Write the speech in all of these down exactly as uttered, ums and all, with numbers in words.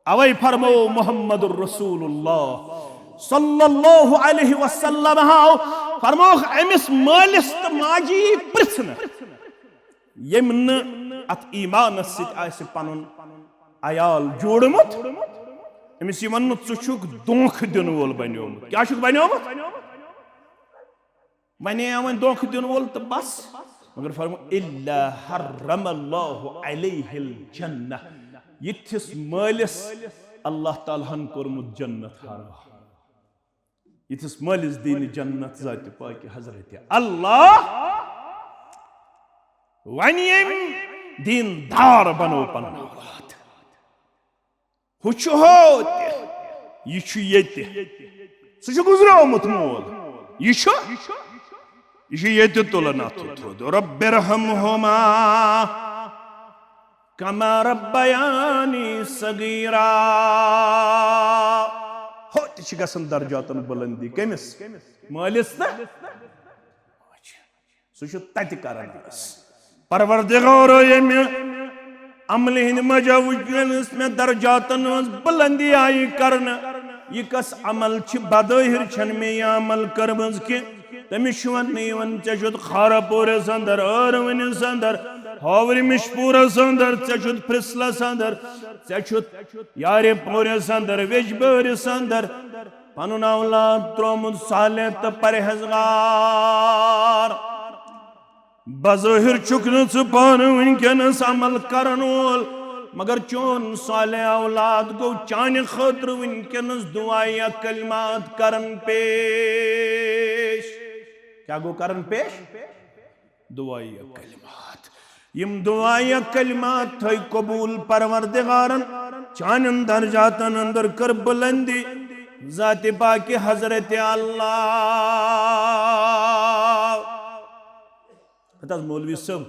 اوے فرمو محمد رسول اللہ صلی اللہ علیہ وسلم ہاو، فرموکھ، أمِس مٲلِس تہٕ ماجہِ یی پرٛژھنہٕ، ییٚمۍ نہٕ اتھ ایمانس سۭتۍ آسہِ پنُن عیال جوڑمُت، أمِس یی وننہٕ، ژٕ چھُکھ دھوکہٕ دِنہٕ وول بنیومُت۔ کیٛاہ چھُکھ بنیومُت؟ ونے آو وۄنۍ دھوکہٕ دِنہٕ وول تہٕ بس۔ مگر فرمو، "الا حرم اللہ علیہ الجنہ"، یِتھِس مٲلِس اللہ تعالیٰ ہن کوٚرمُت جنت حرام۔ یِتھِس مٲلِس دِنہٕ جنت ذاتِ پاکہِ حضرت اللہ۔ وۄنۍ ییٚمۍ دیندار بنو پنُن اولاد، ہُہ چھُ ہُہ تہِ، یہِ چھُ ییٚتہِ۔ سُہ چھُ گُزریومُت مول۔ یہِ چھُ، یہِ چھُ ییٚتہِ تُلان اَتھٕ تھوٚد۔ رب ارحمہما کما ربیانی صغیرا۔ ہُہ تہِ چھِ گژھان درجاتن بُلندی۔ کٔمِس؟ مٲلِس تہٕ سُہ چھُ تَتہِ کران عرض، پروردگارو، ییٚمہِ عملہِ ہٕنٛدِ وجہ وٕنکیٚنس مےٚ درجاتن ہٕنٛز بُلندی آیہِ کرنہٕ، یہِ کس عمل چھِ؟ بظٲہِر چھَنہٕ مےٚ یہِ عمل کٔرمٕژ کینٛہہ۔ تٔمِس چھُ وننہٕ یِوان، ژےٚ چھُتھ خارا پوٗرس اندر، ٲروٕنِس اندر، ہاورِ مِشپوٗرس اندر، ژےٚ چھُتھ پھرسلس اندر، ژےٚ چھُتھ یارِ پوٗرس اندر، ویجبٲرِس اندر پنُن اولاد ترٛوومُت صالح تہٕ پرہیزگار۔ بظٲہِر چھُکھ نہٕ ژٕ پانہٕ وٕنکیٚنس عمل کرن وول، مگر چون صالح اولاد گوٚو چانہِ خٲطرٕ وٕنکیٚنس دعا یا کلمات کرن پیش۔ کیٛاہ گوٚو کرن پیش؟ دعا یا کلمات۔ یِم دعا یا کلمات تھٲے قبول پروردگارن، چانٮ۪ن درجاتن اندر کٔر بُلندی ذاتِ پاکہِ حضرت اللہ۔ ہتہٕ حظ مولوی صٲب،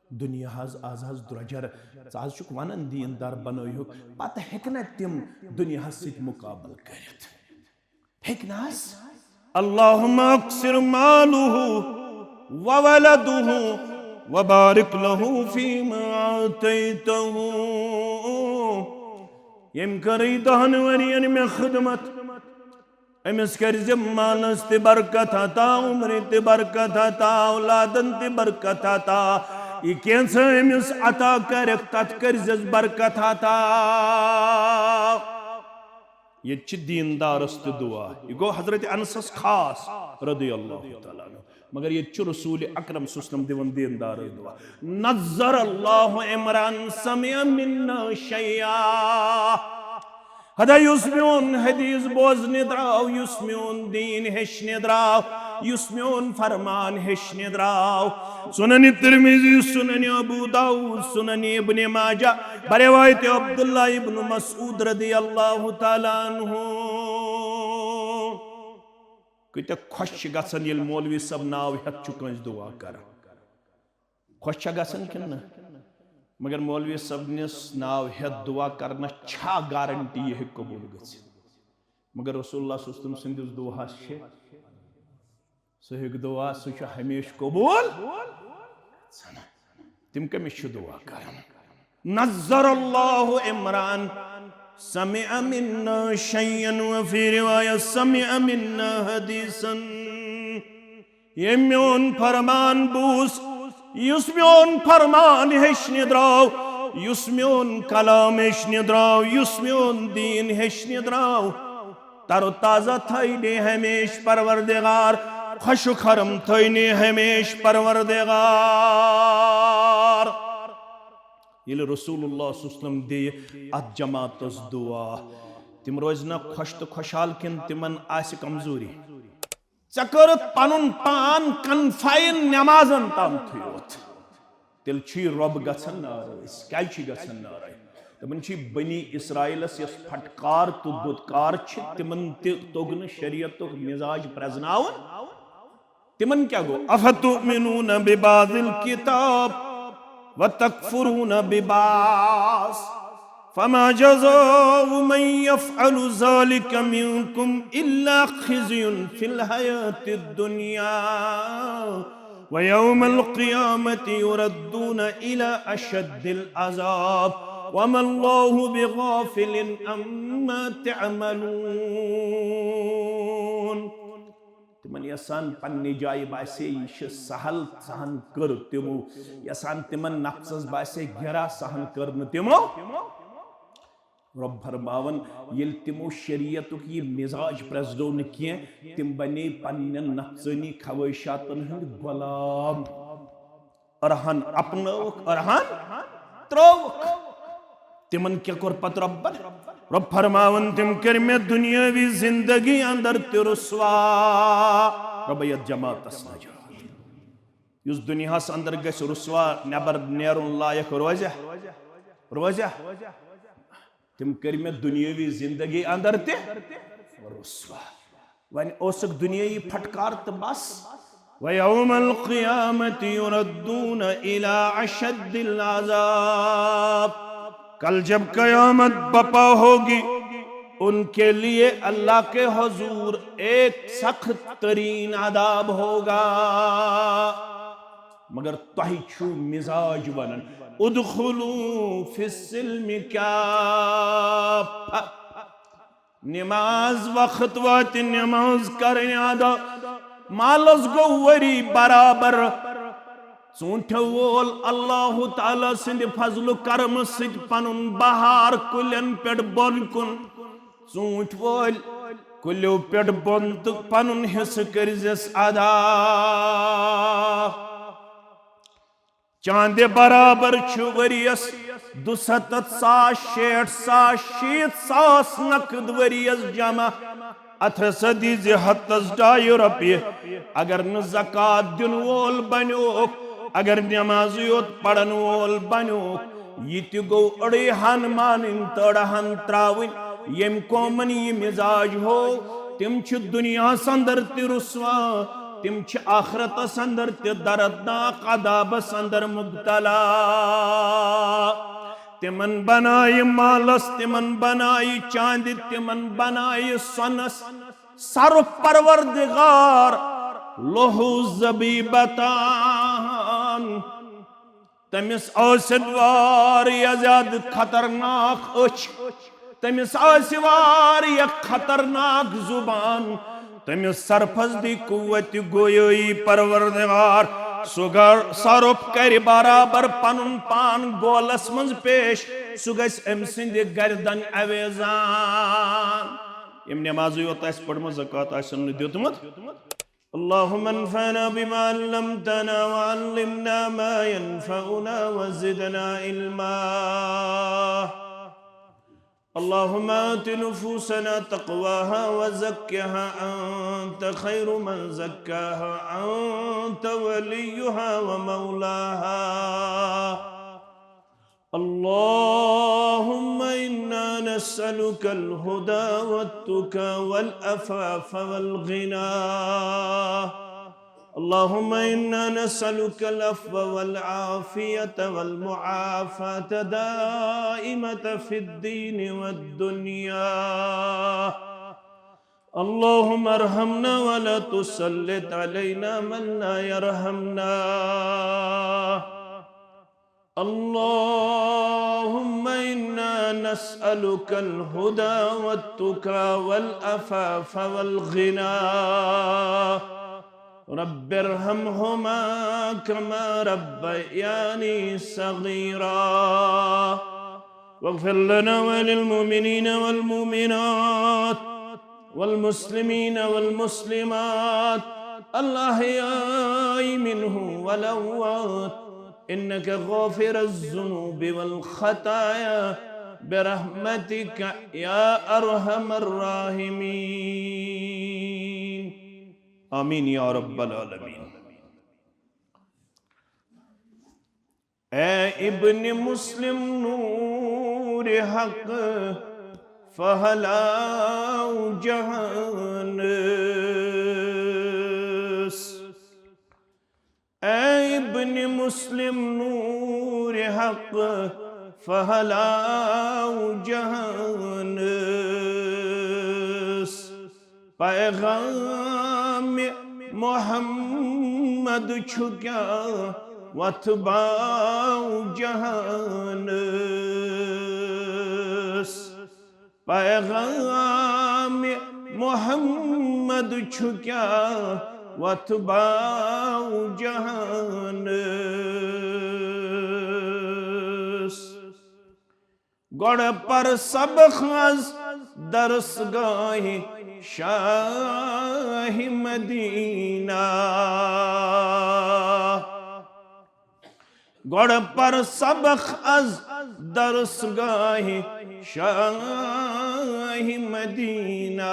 دُنیا حظ، از حظ درٛۄجر، ژٕ حظ چھُکھ ونان دیٖندار بنٲیہُکھ، پتہٕ ہیٚکہِ نہ تِم دُنیاہس سۭتۍ مُقابلہٕ کٔرِتھ؟ ہیٚکہِ نہ حظ؟ اللہم اکثر مالہ وولدہ وبارک لہ فیما آتیتہ۔ ییٚمۍ کٔرٕے دہن ؤرین مےٚ خدمت، أمِس کٔرزِ مالس تہِ برکت عطا، عمرِ تہِ برکت عطا، اولادن تہِ برکت عطا۔ یہِ کینٛژھا أمِس عطا کرکھ، تتھ کٔرزٮ۪س برکت عطا۔ ییٚتہِ چھِ دیٖندارس تہِ دعا۔ یہِ گوٚو حضرت انسس خاص رضی اللہ تعالیٰ عنہ۔ مگر ییٚتہِ چھُ رسول اکرم صلی اللہ علیہ وسلم دِوان دیٖندارس دعا۔ نظر اللہ عمران سمع منا شیئا۔ ہدا یُس میون حدیث بوزنہِ درٛاو، یُس میون دیٖن ہیٚچھنہِ درٛاو، یُس میون فرمان ہیٚچھنہِ درٛاو۔ سنن ترمذی، سنن ابو داؤد، سنن ابن ماجہ، بروایت عبداللہ ابن مسعود رضی اللہ تعالیٰ عنہ۔ کۭتیاہ خۄش چھِ گژھان ییٚلہِ مولوی صٲب ناو ہٮ۪تھ چھُ کٲنٛسہِ دعا کران۔ خۄش چھا گژھان کِنہٕ نہ؟ مگر مولوی صٲبنِس ناو ہٮ۪تھ دعا کرنس چھا گارنٹی یہِ ہیٚکہِ قبول گٔژھِتھ؟ مگر رسول اللہ صلی اللہ علیہ وسلم سٕنٛدِس دعاہس چھِ، سُہ ہیٚکہِ دعا، سُہ چھُ ہمیشہِ قبول گژھان۔ تِم کٔمِس چھِ دعا کران؟ نظر اللہ عمران سمع منا شیئا، وفی روایت سمع منا حدیثا۔ ییٚمۍ میون فرمان بوٗز، یُس میون فرمان ہیٚچھنہِ درٛاو، یُس میون کلام ہیٚچھنہِ درٛاو، یُس میون دیٖن ہیٚچھنہِ درٛاو، تر و تازہ تھٲینہِ ہمیشہِ پروردگار، خۄش و خرم تھٲینہِ ہمیشہِ پروردگار۔ ییٚلہِ رسول اللہ صلی اللہ علیہ وسلم دِیہِ اتھ جماعتس دعا، تِم روزِ نہ خۄش تہٕ خۄشحال کِنہٕ تِمن آسہِ کمزوری؟ ژےٚ کٔرٕتھ پنُن پان کنفاین نمازن تامتھٕے یوت، تیٚلہِ چھُے رۄب گژھان ناراض۔ کیٛازِ چھُے گژھان ناراض؟ دپان چھُے، بنی اسرائیلس یۄس پھٹکار تہٕ دُتکار چھِ، تِمن تہِ توٚگ نہٕ شریعتُک مزاج پرزناوُن۔ تِمن کیٛاہ گوٚو؟ افتؤمنون ببعض الکتاب وتکفرون ببعض۔ فما جزاء من يفعل ذلك منكم إلا خزي في الحياة الدنيا ويوم القيامة يردون إلى أشد العذاب وما الله بغافل عما تعملون۔ تِمن یژھان پننہِ جایہِ باسے یہِ چھِ سہل، سہن کٔر تِمو۔ یژھان تِمن نفسس باسے گرا، سہن کٔر نہٕ تِمو۔ رۄب فرماوان، ییٚلہِ تِمو شریعتُک یہِ مزاج پرٛزنوو نہٕ کینٛہہ، تِم بنے پننٮ۪ن نفسٲنی خواہشاتن ہٕنٛدۍ غلام۔ أرہن اپنٲوکھ، أرہن ترٛٲوکھ۔ تِمن کیٛاہ کوٚر پتہٕ رۄبن؟ رۄب فرماوان، تِم کٔرۍ مےٚ دُنیٲوی زندگی اندر تہِ رسوا۔ رۄبہ یتھ جماعتس نجات۔ یُس دُنیاہس اندر گژھِ رسوا، نٮ۪بر نیرُن لایق روزِ؟ روزِ؟ تِم کٔرۍ مےٚ دُنیٲوی زندگی اندر تہِ رسوا۔ وۄنۍ اوسُکھ دُنیٲوی پھٹکار تہٕ بس۔ وَيَوْمَ الْقِيَامَةِ يُرَدُّونَ إِلَى أَشَدِّ الْعَذَابِ۔ کل جب قیامت بپا ہوگی، ان کے لیے اللہ کے حضور ایک سخت ترین عذاب ہوگا۔ مگر تۄہہِ چھُو مزاج ونان، ادخلوا فی السلم کافہ۔ نماز وقت واتہِ، نماز کرٕنۍ ادا۔ مالس گوٚو ؤری برابر۔ ژوٗنٛٹھیو وول اللہ تعالیٰ سٕنٛدِ فضل و کرم سۭتۍ پنُن بہار کُلٮ۪ن پٮ۪ٹھ بۄن کُن۔ ژوٗنٛٹھۍ وٲلۍ کُلیو پٮ۪ٹھ بۄن تہٕ پنُن حصہٕ کٔرزٮ۪س ادا۔ چاندِ برابر چھُ ؤریَس دُسَتتھ ساس، شیٹھ ساس، شیٖتھ ساس نقد ؤریَس جمع۔ اتھ ہسا دیٖزِ ہتس ڈایہِ رۄپیہِ۔ اگر نہٕ زکوٰۃ دِنہٕ وول بنیوکھ، اگر نمازٕے یوت پرن وول بنیوکھ، یہِ تہِ گوٚو أڑٕے ہن مانٕنۍ تہٕ أڑہن ترٛاوٕنۍ۔ ییٚمۍ قومن یہِ مزاج ہوو، تِم چھِ دُنیاہس اندر تہِ رسوا، تِم چھِ آخرتس اندر تہِ دردناک عذابس اندر مبتلا۔ تِمن بنایہِ مالس، تِمن بنایہِ چاندِ، تِمن بنایہِ سۄنس، سرُپھ پروردگار لوہ زبیبتان۔ تٔمِس ٲسۍ واریاہ زیادٕ خطرناک أچھ، تٔمِس ٲسۍ واریاہ خطرناک زُبان، تٔمِس سرپستی قوت گویٲیی پروردگار۔ سُہ گر-، سرُپھ کرِ برابر پنُن پان گولس منٛز پیش، سُہ گژھِ أمۍ سٕنٛدِ گردن اویزان۔ یِم نمازٕے یوت آسہِ پٔرمٕژ، زکوٰۃ آسٮ۪م نہٕ دیُتمُت۔ اللهم انفعنا بما علمتنا وعلمنا ما ينفعنا وزدنا علما۔ اللهم آت نفوسنا تقواها وزكها أنت خير من زكاها أنت وليها ومولاها۔ اللهم إنا نسألك الهدى والتقى والعفاف والغنى۔ اللهم إنا نسألك العفو والعافية والمعافاة دائمة في الدين والدنيا۔ اللهم ارحمنا ولا تسلط علينا من لا يرحمنا۔ اللهم إنا نسألك الهدى والتقى والعفاف والغنى۔ رب ارحمهما كما ربياني صغيرا۔ واغفر لنا وللمؤمنين والمؤمنات والمسلمين والمسلمات الأحياء منهم والأموات إنك غافر الذنوب والخطايا برحمتك يا أرحم الراحمين۔ آمين يا رب العالمين۔ اے ابن مسلم نور حق پھہلاو جہانس۔ اے ابن مسلم نور حق پھہلاو جہانس۔ پیغام محمد چھُ کیا وۄتھٕ باو جہانس۔ پیغام محمد چھُ کیٛاہ وۄتھباو جہانس۔ گۄڈٕ پر سبق از درس گاہ شاہ مدینہ۔ گۄڈٕ پر سبق از درس گاہ شاہ مدینہ۔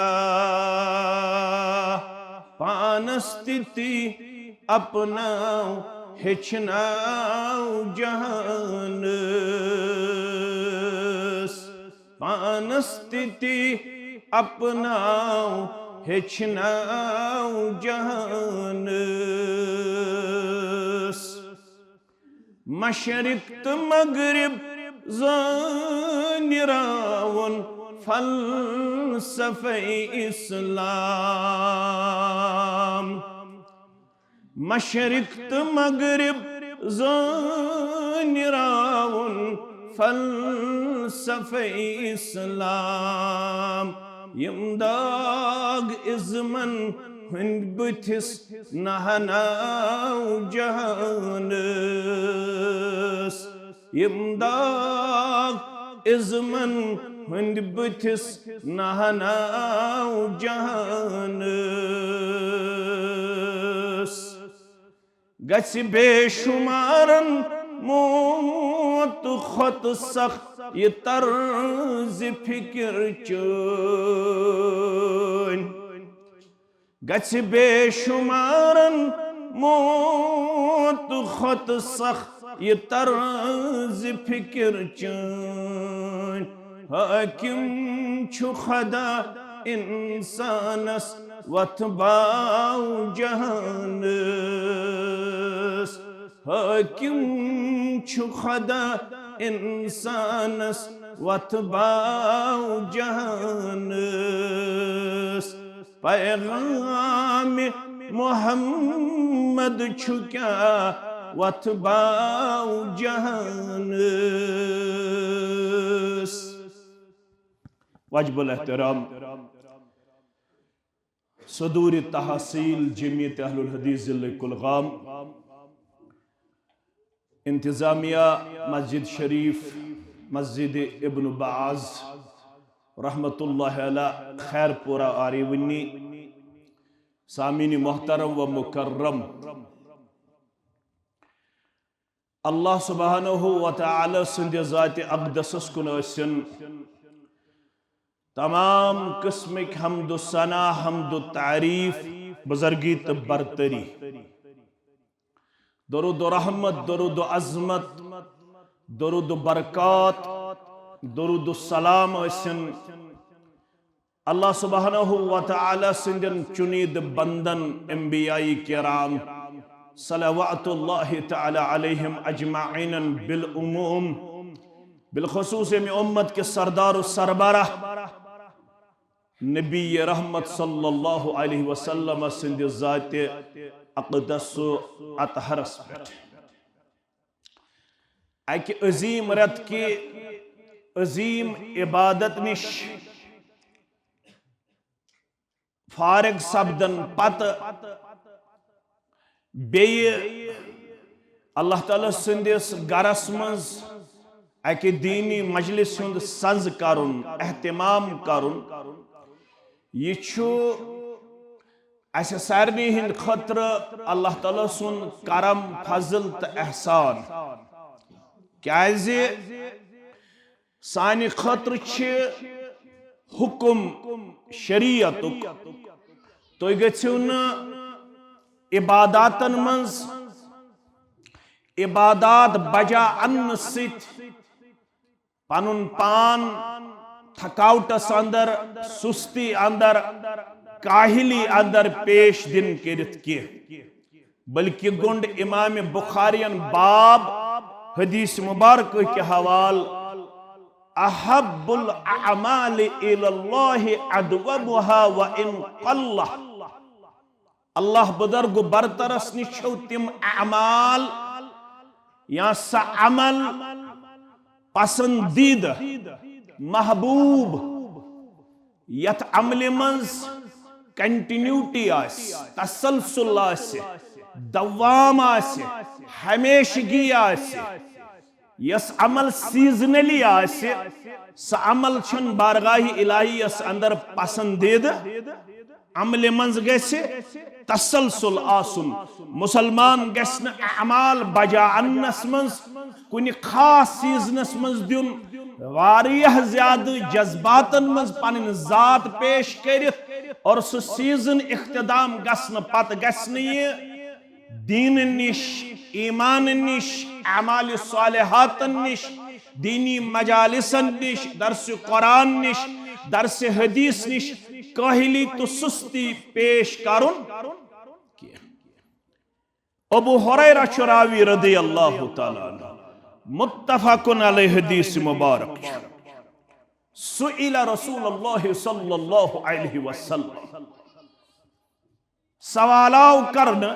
پانس تہِ تی اپناو ہیٚچھناو جہانس۔ پانس تہِ تی اپناو ہیٚچھناو جہانس۔ مشرق تہٕ مغرب زٲنِراوُن فلسفہ اسلام۔ مشرق تہٕ مغرب زٲنِراوُن فلسفہ اسلام۔ یِم داغ ازمن ہٕنٛدۍ بٕتھِس نہ ہناو جہانس۔ یِم داغ ازمن ہٕنٛدۍ بٕتھِس نہ ہناو جہانس۔ گژھِ بے شمارن موت کھۄتہٕ سخ یہِ طرز فکر چٲنۍ۔ گژھِ بے شمارن موت کھۄتہٕ سخ یہِ طرز فکر چٲنۍ۔ حٲکِم چھُ خدا انسانس وۄتھباو جہانس۔ حٲکِم چھُ خدا انسانس وۄتھباو جہانس۔ پیغام محمد چھُ کیٛاہ وۄتھباو جہانس۔ واجب الاحترام صدور تحصیل جمعیت اہل الحدیث ضلع کلگام، انتظامیہ مسجد شریف، مسجد ابن باز رحمت اللہ علیہ خیر پورہ آریونی، سامعین محترم و مکرم، اللہ سبحانہ و تعالی سٕنٛدِ ذاتِ اقدسس کُن ٲسِن تمام قسمٕکۍ حمد و ثنا، حمد و تعریف، بزرگی تہٕ برتری، درود و رحمت، درود و عظمت، درود و برکات، درود و سلام ٲسِن اللہ سبحانہ و تعالی سٕنٛدٮ۪ن چُنیٖدٕ بندن انبیاء کرام صلوات اللہ تعالی علیہم اجمعین بالعموم، بالخصوص ییٚمہِ امت کہِ سردار و سربراہ نبی رحمت صلی اللہ علیہ وسلم سٕنٛدِ ذاتِ اقدس و اطہرس پٮ۪ٹھ۔ اکہِ عظیم رٮ۪تہٕ کہِ عظیم عبادت نِش فارغ سپدن پتہٕ بیٚیہِ اللہ تعالیٰ سٕنٛدِس گرس منٛز اکہِ دیٖنی مجلس ہُنٛد سنز کرُن، اہتمام کرُن، یہِ چھُ اسہِ سارنٕے ہٕنٛدِ خٲطرٕ اللہ تعالیٰ سُنٛد کرم، فضل تہٕ احسان، کیازِ سانہِ خٲطرٕ چھِ حکم شریعتُک، تُہۍ گٔژھِو نہٕ عباداتن منٛز عبادات بجا اننہٕ سۭتۍ پنُن پان تھکاوٹس اندر، سستی اندر، کاہلی اندر پیش دِن کٔرِتھ کینٛہہ، بلکہ گوٚنڈ امام بخارین باب حدیث مبارک کے حوال، احب الاعمال الی اللہ ادومها وان قل۔ اللہ بزرگ و برترس نِش چھو تِم اعمال یا سہ عمل پسندیدہ، محبوب، یتھ عملہِ منٛز کنٹینیوٹی آسہِ، تسلسل آسہِ، دوام آسہِ، ہمیشگی آسہِ، یس عمل سیزنلی آسہِ، سُہ عمل چھُنہٕ بارگاہ الہی یس اندر پسندیدٕ۔ عملہِ منٛز گژھِ تسلسل آسُن۔ مسلمان گژھِ نہٕ اعمال بجا اننس منٛز کُنہِ خاص سیزنس منٛز دیُن، واریاہ زیادٕ جذباتن منٛز پنٕنۍ ذات پیش کٔرِتھ اور سُہ سیزن اختتام گژھنہٕ پتہٕ گژھِ نہٕ یہِ دین نِش، ایمان نِش، اعمال صالحاتن نِش، دینی مجالسن نِش، درس قرآن نِش، درس حدیث نِش کاہلی تہٕ سستی پیش کرُن کینٛہہ۔ ابو ہریرہ چھُ راوی رضی اللہ تعالیٰ عنہ، متفق علیہ حدیث مبارک چھُ۔ سئل رسول اللہ صلی اللہ علیہ وسلم، سوال آو کرنہٕ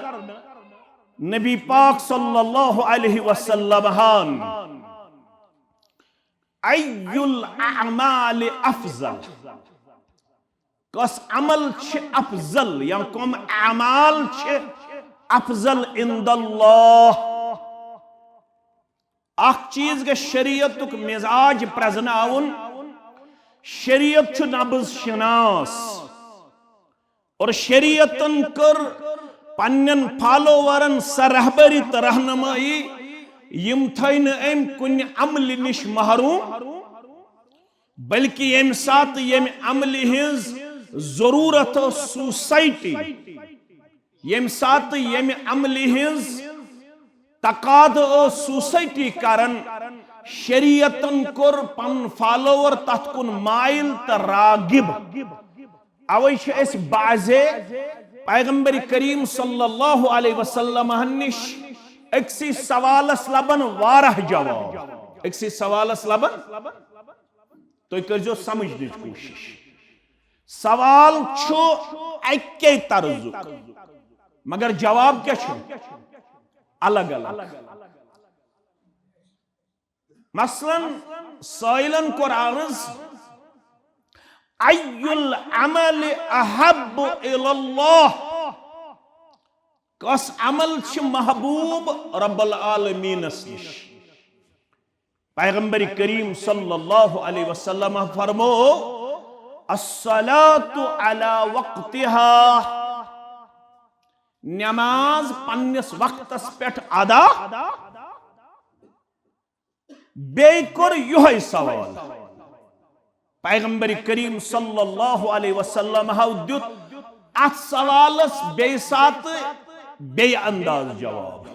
نبی پاک صلی اللہ علیہ وسلم ہان، ای الاعمال افضل؟ کس عمل چھِ افضل یا کم اعمال چھِ افضل عند اللہ؟ اکھ چیز گژھِ شریعتُک مزاج پرزناوُن۔ شریعت چھُ نبض شناس اور شریعتن کٔر پننٮ۪ن فالوورن سۄ رہبری تہٕ رہنمٲیی، یِم تھٲے نہٕ أمۍ کُنہِ عملہِ نِش محروم، بلکہ ییٚمہِ ساتہٕ ییٚمہِ عملہِ ہٕنٛز ضروٗرت ٲس سوسایٹی، ییٚمہِ ساتہٕ ییٚمہِ عملہِ ہٕنٛز تقاضہٕ ٲس سوسایٹی کران، شریعتن کوٚر پنُن فالوور تتھ کُن مائل تہٕ راغب۔ اوے چھِ أسۍ بعضے پیغمبر کریم صلی اللہ علیہ وسلم نِش أکسٕے سوالس لبن واریاہ جواب۔ أکسٕے سوالس لبن، تُہۍ کٔرزیو سمجھنٕچ کوٗشش۔ سوال چھُ اکے طرزُک، مگر جواب کیٛاہ چھُ؟ الگ الگ۔ مثلاً، سائلن کوٚر عرض، ای العمل احب الی اللہ؟ کس عمل چھِ محبوب رب العالمینس نِش؟ پیغمبر کریم صلی اللہ علیہ وسلم فرمو، الصلاۃ علی وقتہا، نماز پننس وقتس پٮ۪ٹھ ادا۔ بیٚیہِ کوٚر یِہوٚے سوال۔ پیغمبر کریم صلی اللہ علیہ وسلم ہو دیُت اتھ سوالس بیٚیہِ ساتہٕ بیٚیہِ انداز جواب۔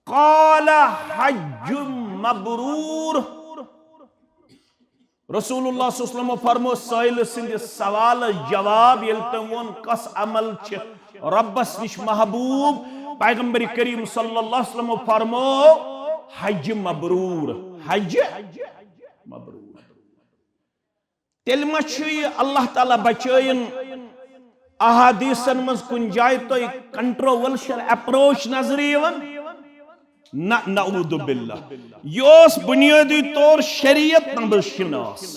قال حج مبرور۔ رسول اللہ صلی اللہ علیہ وسلم فرمو سائل سٕنٛدِ سوالس جواب، ییٚلہِ تٔمۍ ووٚن، کس عمل چھِ رۄبس نِش محبوب؟ پیغمبر کریم صلی اللہ علیہ وسلم فرمو، حج مبرور، حج مبرور۔ تیٚلہِ ما چھُ یہِ اللہ تعالیٰ بچٲیِن احادیثن منٛز کُنہِ جایہِ تۄہہِ کنٹروورشل اپروچ نظرِ یِوان؟ نہ، نعوذ باللہ۔ یہِ اوس بنیٲدی طور شریعت نبض شناس۔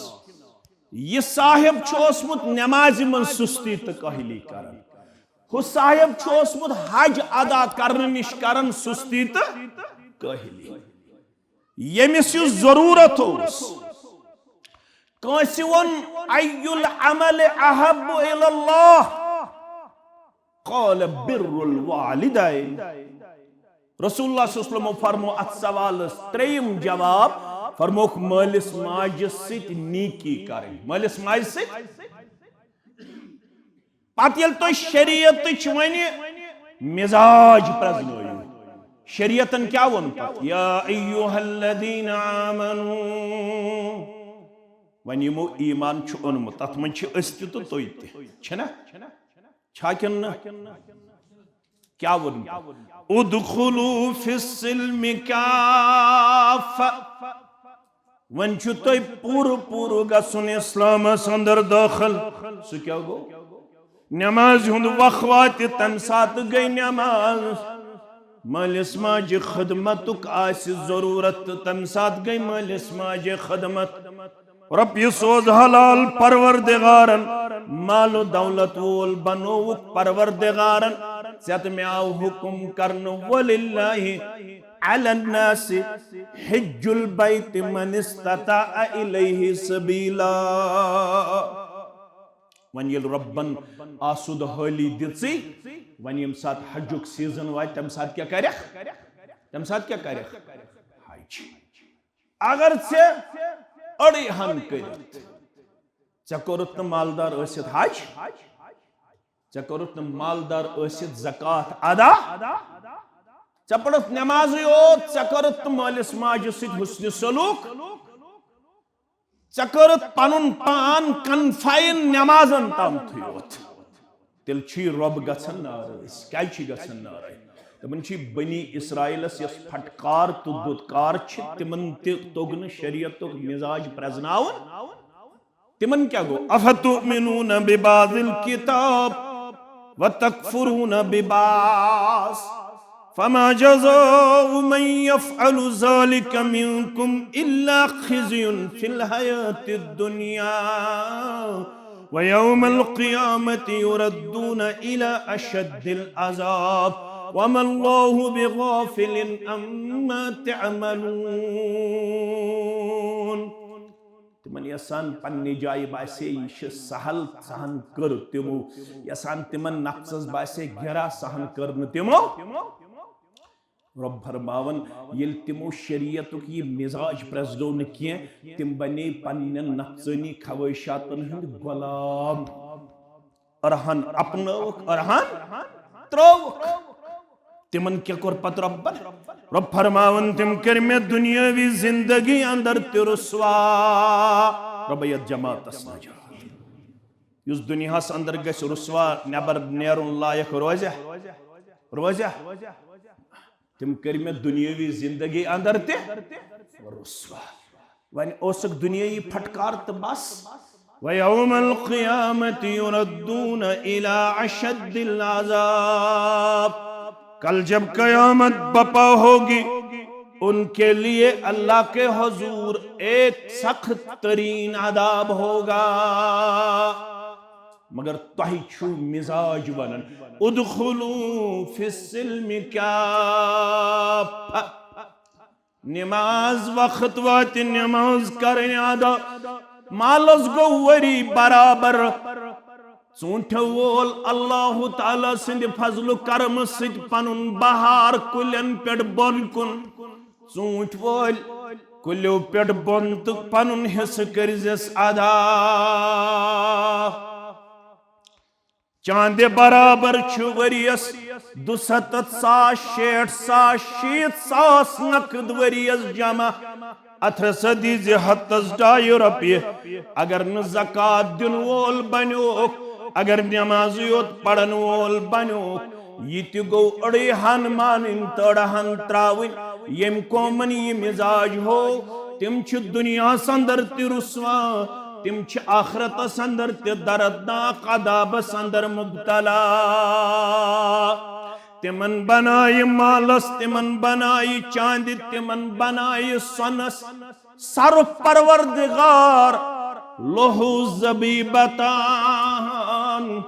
یہِ صاحب چھُ اوسمُت نمازِ منٛز سستی تہٕ کٲہلی کران۔ ہُہ صاحب چھُ اوسمُت حج ادا کرنہٕ نِش کران سستی تہٕ کٲہلی۔ ییٚمِس یہِ ضروٗرت اوس، کٲنٛسہِ ووٚن، ای العمل احب الی اللہ؟ قال بر الوالدین۔ رسول اللہ صلی اللہ علیہ وسلم فرمو اتھ سوالس ترٛیٚیِم جواب، فرموکھ مٲلِس ماجہِ سۭتۍ نیکی کرٕنۍ۔ مٲلِس ماجہِ سۭتۍ۔ پتہٕ ییٚلہِ تُہۍ شریعتٕچ وۄنۍ مزاج پرزنٲیِو، شریعتن کیٛاہ ووٚن پتہٕ؟ یا ایھا الذین آمنو، وۄنۍ یِمو ایمان چھُ اوٚنمُت، تتھ منٛز چھِ أسۍ تہِ تہٕ تُہۍ تہِ، چھِنہ؟ چھا کِنہٕ نہ؟ کیٛاہ ووٚن؟ ادخلوا فی السلم کافہ۔ وۄنۍ چھُ تۄہہِ پوٗرٕ پوٗرٕ گژھُن اسلامس اندر دٲخل۔ سُہ کیٛاہ گوٚو؟ نمازِ ہُنٛد وق واتہِ، تمہِ ساتہٕ گٔے نماز۔ مٲلِس ماجہِ خدمتُک آسہِ ضروٗرت تہٕ تمہِ ساتہٕ گٔے مٲلِس ماجہِ خدمت۔ رۄپیہِ سوز حلال پروردگارن، مال و دولت وول بنووُکھ پروردگارن، ژےٚ تہٕ مےٚ آو حکم کرنہٕ، وللہ علی الناس حج البیت من استطاع الیہ سبیلا۔ وۄنۍ ییٚلہِ رۄبن آسودٕ حٲلی دِژٕے، وۄنۍ ییٚمہِ ساتہٕ حجُک سیزن واتہِ، تَمہِ ساتہٕ کیٛاہ کرکھ؟ تَمہِ ساتہٕ کیٛاہ کرکھ؟ حج۔ اگر ژےٚ أڑی ہن کٔرِتھ، ژےٚ کوٚرُتھ نہٕ مالدار ٲسِتھ حج، ژےٚ کوٚرُتھ نہٕ مالدار ٲسِتھ زکوٰۃ ادا، ژےٚ پٔرٕتھ نمازٕے یوت، ژےٚ کوٚرُتھ نہٕ مٲلِس ماجہِ سۭتۍ حسنِ سلوک، ژےٚ کوٚرُتھ پنُن پان کنفاین نمازن تامتھٕے یوت، تیٚلہِ چھُے رۄب گژھان ناراض۔ کیٛازِ چھُے گژھان ناراض؟ دَپان چھُے، بنی اسرائیلس یۄس پھٹکار تہٕ دُتکار چھِ، تِمن تہِ توٚگ نہٕ شریعتُک مزاج پرزناوُن۔ تِمن کیٛاہ گوٚو؟ افتؤمنون ببعض الکتاب وتکفرون ببعض فما جزاء من يفعل ذلك منكم إلا خزي في الحياة الدنيا ويوم القيامة يردون إلى أشد العذاب وما الله بغافل عما تعملون۔ تِمن یژھان پننہِ جایہِ باسے یہِ چھِ سہل، سہن کٔر تِمو۔ یژھان تِمن نفسس باسے گرا، سہن کٔر نہٕ تِمو۔ رۄب فرماوان، ییٚلہِ تِمو شریعتُک یہِ مزاج پرٛزنوو نہٕ کینٛہہ، تِم بنے پننٮ۪ن نفسٲنی خواہشاتن ہٕنٛدۍ غلام۔ أرہن اپنٲوکھ، أرہن ترٛٲوکھ۔ تِمن کیٛاہ کوٚر پتہٕ رۄبن؟ رۄب فرماوان، تِم کٔرۍ مےٚ دُنیٲوی زندگی اندر تہِ رسوا۔ رۄبے یتھ جماعتس نجات۔ یُس دُنیاہس اندر گژھِ رسوا، نٮ۪بر نیرُن لایق روزِ؟ روزِ؟ تِم کٔرۍ مےٚ دُنیٲوی زندگی اندر تہِ رسوا۔ وۄنۍ اوسُکھ دُنیٲوی پھٹکار تہٕ بس۔ وَيَوْمَ الْقِيَامَةِ يُرَدُّونَ إِلَىٰ أَشَدِّ الْعَذَابِ۔ کل جب قیامت بپا ہوگی، ان کے لیے اللہ کے حضور ایک سخت ترین عذاب ہوگا۔ مگر تۄہہِ چھُو مزاج ونان، ادخلوا فی السلم کافہ۔ نماز وقت واتہِ، نماز کرٕنۍ ادا۔ مالس گوٚو ؤری برابر۔ ژوٗنٛٹھیو وول اللہ تعالیٰ سٕنٛدِ فضل و کرمہٕ سۭتۍ پنُن بہار کُلٮ۪ن پٮ۪ٹھ بۄن کُن۔ ژوٗنٛٹھۍ وٲلۍ کُلیو پٮ۪ٹھ بۄن تہٕ پنُن حصہٕ کٔرۍزٮ۪س ادا۔ چاندِ برابر چھُ ؤریس دُسَتتھ ساس، شیٹھ ساس، شیٖتھ ساس نقد ؤریس جمع۔ اتھ ہسا دیٖزِ ہتس ڈایہِ رۄپیہِ۔ اگر نہٕ زکوٰۃ دِنہٕ وول بنیوکھ، اگر نمازٕے یوت پرن وول بنیوکھ، یہِ تہِ گوٚو أڑٕے ہن مانٕنۍ تہٕ أڑہن ترٛاوٕنۍ۔ ییٚمۍ قومن یہِ مزاج ہوو، تِم چھِ دُنیاہس اندر تہِ رسوا، تِم چھِ آخرتس اندر تہِ دردناک عذابس اندر مبتلا۔ تِمن بنایہِ مالس، تِمن بنایہِ چاندِ، تِمن بنایہِ سۄنس، سرُپھ پروردگار لوہ زبیبتان۔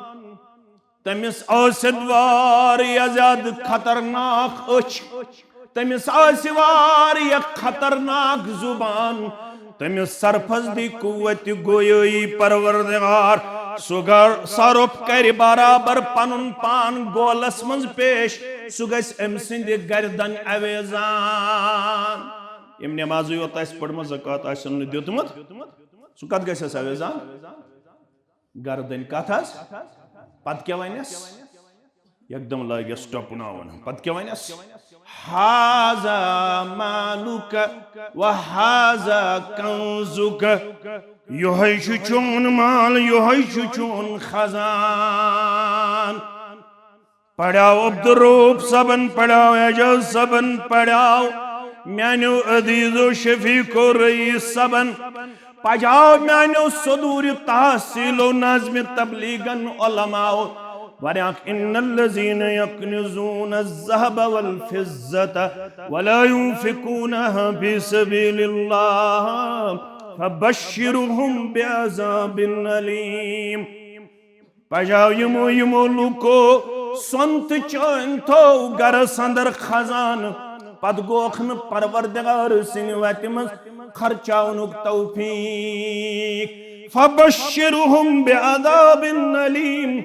تٔمِس ٲسِتھ واریاہ زیادٕ خطرناک أچھ، تٔمِس آسہِ واریاہ خطرناک زُبان، تٔمِس سرپستی قوت گویٲیی پروردگار۔ سُہ گر-، سرُپھ کرِ برابر پنُن پان گولس منٛز پیش، سُہ گژھِ أمۍ سٕنٛدِ گردن اویزان۔ ییٚمۍ نمازٕے یوت آسہِ پٔرمٕژ، زکوٰۃ آسٮ۪ن نہٕ دیُتمُت، سُہ کتھ گژھٮ۪س اویزان؟ گردن کتھ حظ؟ پتہٕ کیٛاہ ونٮ۪س؟ یکدم لٲگٮ۪س ٹۄپناوُن۔ پتہٕ کیٛاہ ونٮ۪س؟ ہذا مالک و ہذا کنزک۔ یہوے چھُ چون مال، یہوے چھُ چون خزان۔ پڑھاو عبدالرؤف صٲبن، پڑھاو اعجاز صٲبن، پڑھاو میانیو عزیزو شفیقو رئیس صٲبن، پڑھاو میانیو صدور تحصیلو ناظم تبلیغن علماو۔ ورق ان الذین یکنزون الذهب والفضة ولا ينفقونها في سبيل الله فبشرهم بعذاب أليم۔ پجاو یمو، یمو لوکو سۄن تہٕ چٲنۍ تھٲو گرس اندر خزانہٕ، پتہٕ گوکھ نہٕ پروردگار سٕنٛدِ وتہِ منٛز خرچاونُک توفیق۔ فبشرهم بعذاب أليم۔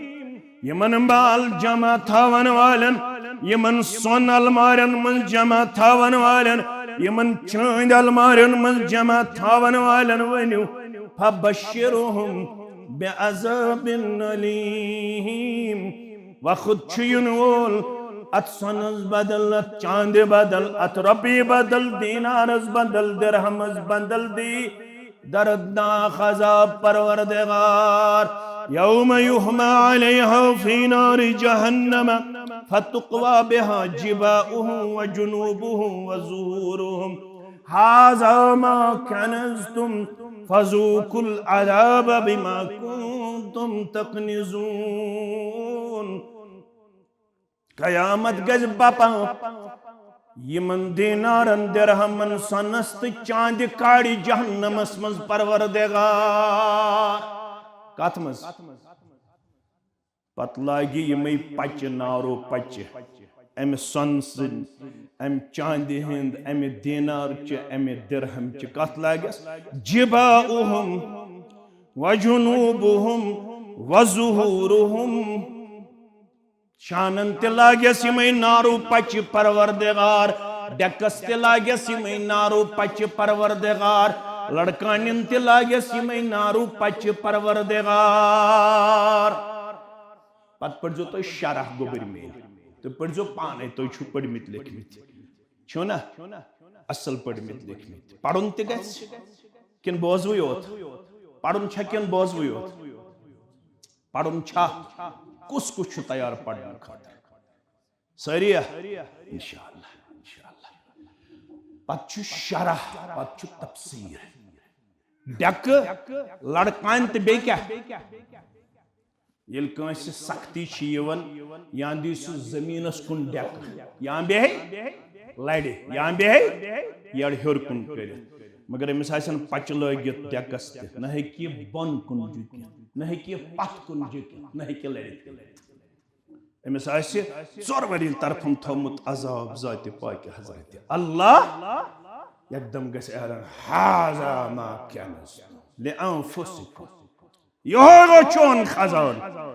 یمن مال جمع تھاون والٮ۪ن، یمن سۄن المارٮ۪ن منٛز جمع تھاون والٮ۪ن، یمن چٲندۍ المارٮ۪ن منٛز جمع تھاون والٮ۪ن ؤنِو، فبشرهم بعذاب أليم۔ وقت چھُ یِنہٕ وول، اتھ سۄنس بدل، اتھ چاندِ بدل، اتھ رۄپیہِ بدل، دینارس بدل، درہمس بدل دی دردناک عذاب پروردگار۔ يوم يحمى عليها في نار جهنم فتكوى بها جباههم وجنوبهم وظهورهم، هذا ما كنزتم فذوقوا العذاب بما كنتم تكنزون۔ قیامت گژھِ بپا یمن دینارن، درہمن، سۄنس تہٕ چاندِ کاڑِ جہنمس منٛز پروردگار۔ کتھ منٛز؟ پتہٕ لاگہِ یمے پچہِ، نارو پچہِ، امہِ سۄنہٕ سٕنٛدۍ، امہِ چاندِ ہٕنٛدۍ، امہِ دینار چہِ، امہِ درہم چہِ۔ کتھ لاگٮ۪س؟ جباؤہم وجنوبہم وظہورہم۔ شانن تہِ لاگٮ۪س یمے نارو پچہِ پروردگار، ڈیکس تہِ لاگٮ۪س یمے نارو پچہِ پروردگار، لڑکانٮ۪ن تہِ لاگٮ۪س یمے نارو پچہِ پروردگار۔ پتہٕ پٔرۍزیو تُہۍ شرح گوٚبٕرۍ میٲنۍ۔ تُہۍ پٔرۍزیو پانے، تُہۍ چھِو پٔرۍمٕتۍ لیکھمٕتۍ۔ چھِو نا؟ اصل پٔرۍمٕتۍ لیکھمٕتۍ۔ پرُن تہِ گژھِ کِنہٕ بوزوٕے یوت؟ پرُن چھا کِنہٕ بوزوٕے یوت؟ پرُن چھا؟ کُس کُس چھُ تیار پرنہٕ خٲطرٕ؟ سٲری ہا؟ انشاءاللہ، انشاءاللہ۔ پتہٕ چھُ شرح، پتہٕ چھُ تفسیر۔ ڈیکہٕ، لڑکانۍ تہٕ بیٚیہِ کیٛاہ؟ ییٚلہِ کٲنٛسہِ سختی چھِ یِوان، یا دِیہِ سُہ زٔمیٖنَس کُن ڈیکہٕ، یا بیٚہہِ لَرِ، یا بیٚہہِ یَڑٕ ہیوٚر کُن کٔرِتھ۔ مگر أمِس آسن پَچہِ لٲگِتھ ڈیکَس تہِ، نہ ہیٚکہِ یہِ بۄن کُن جُکِتھ، نہ ہیٚکہِ یہِ پَتھ کُن جُکِتھ، نہ ہیٚکہِ لَرِ کٔرِتھ۔ أمِس آسہِ ژورؤنی طرفن تھوٚومُت عذاب ذاتِ پاکِ حضرت اللہ۔ یکدم گژھِ اعلان، "هذا ما كنزتم لأنفسكم"۔ یہوے گوٚو چون خزانہٕ۔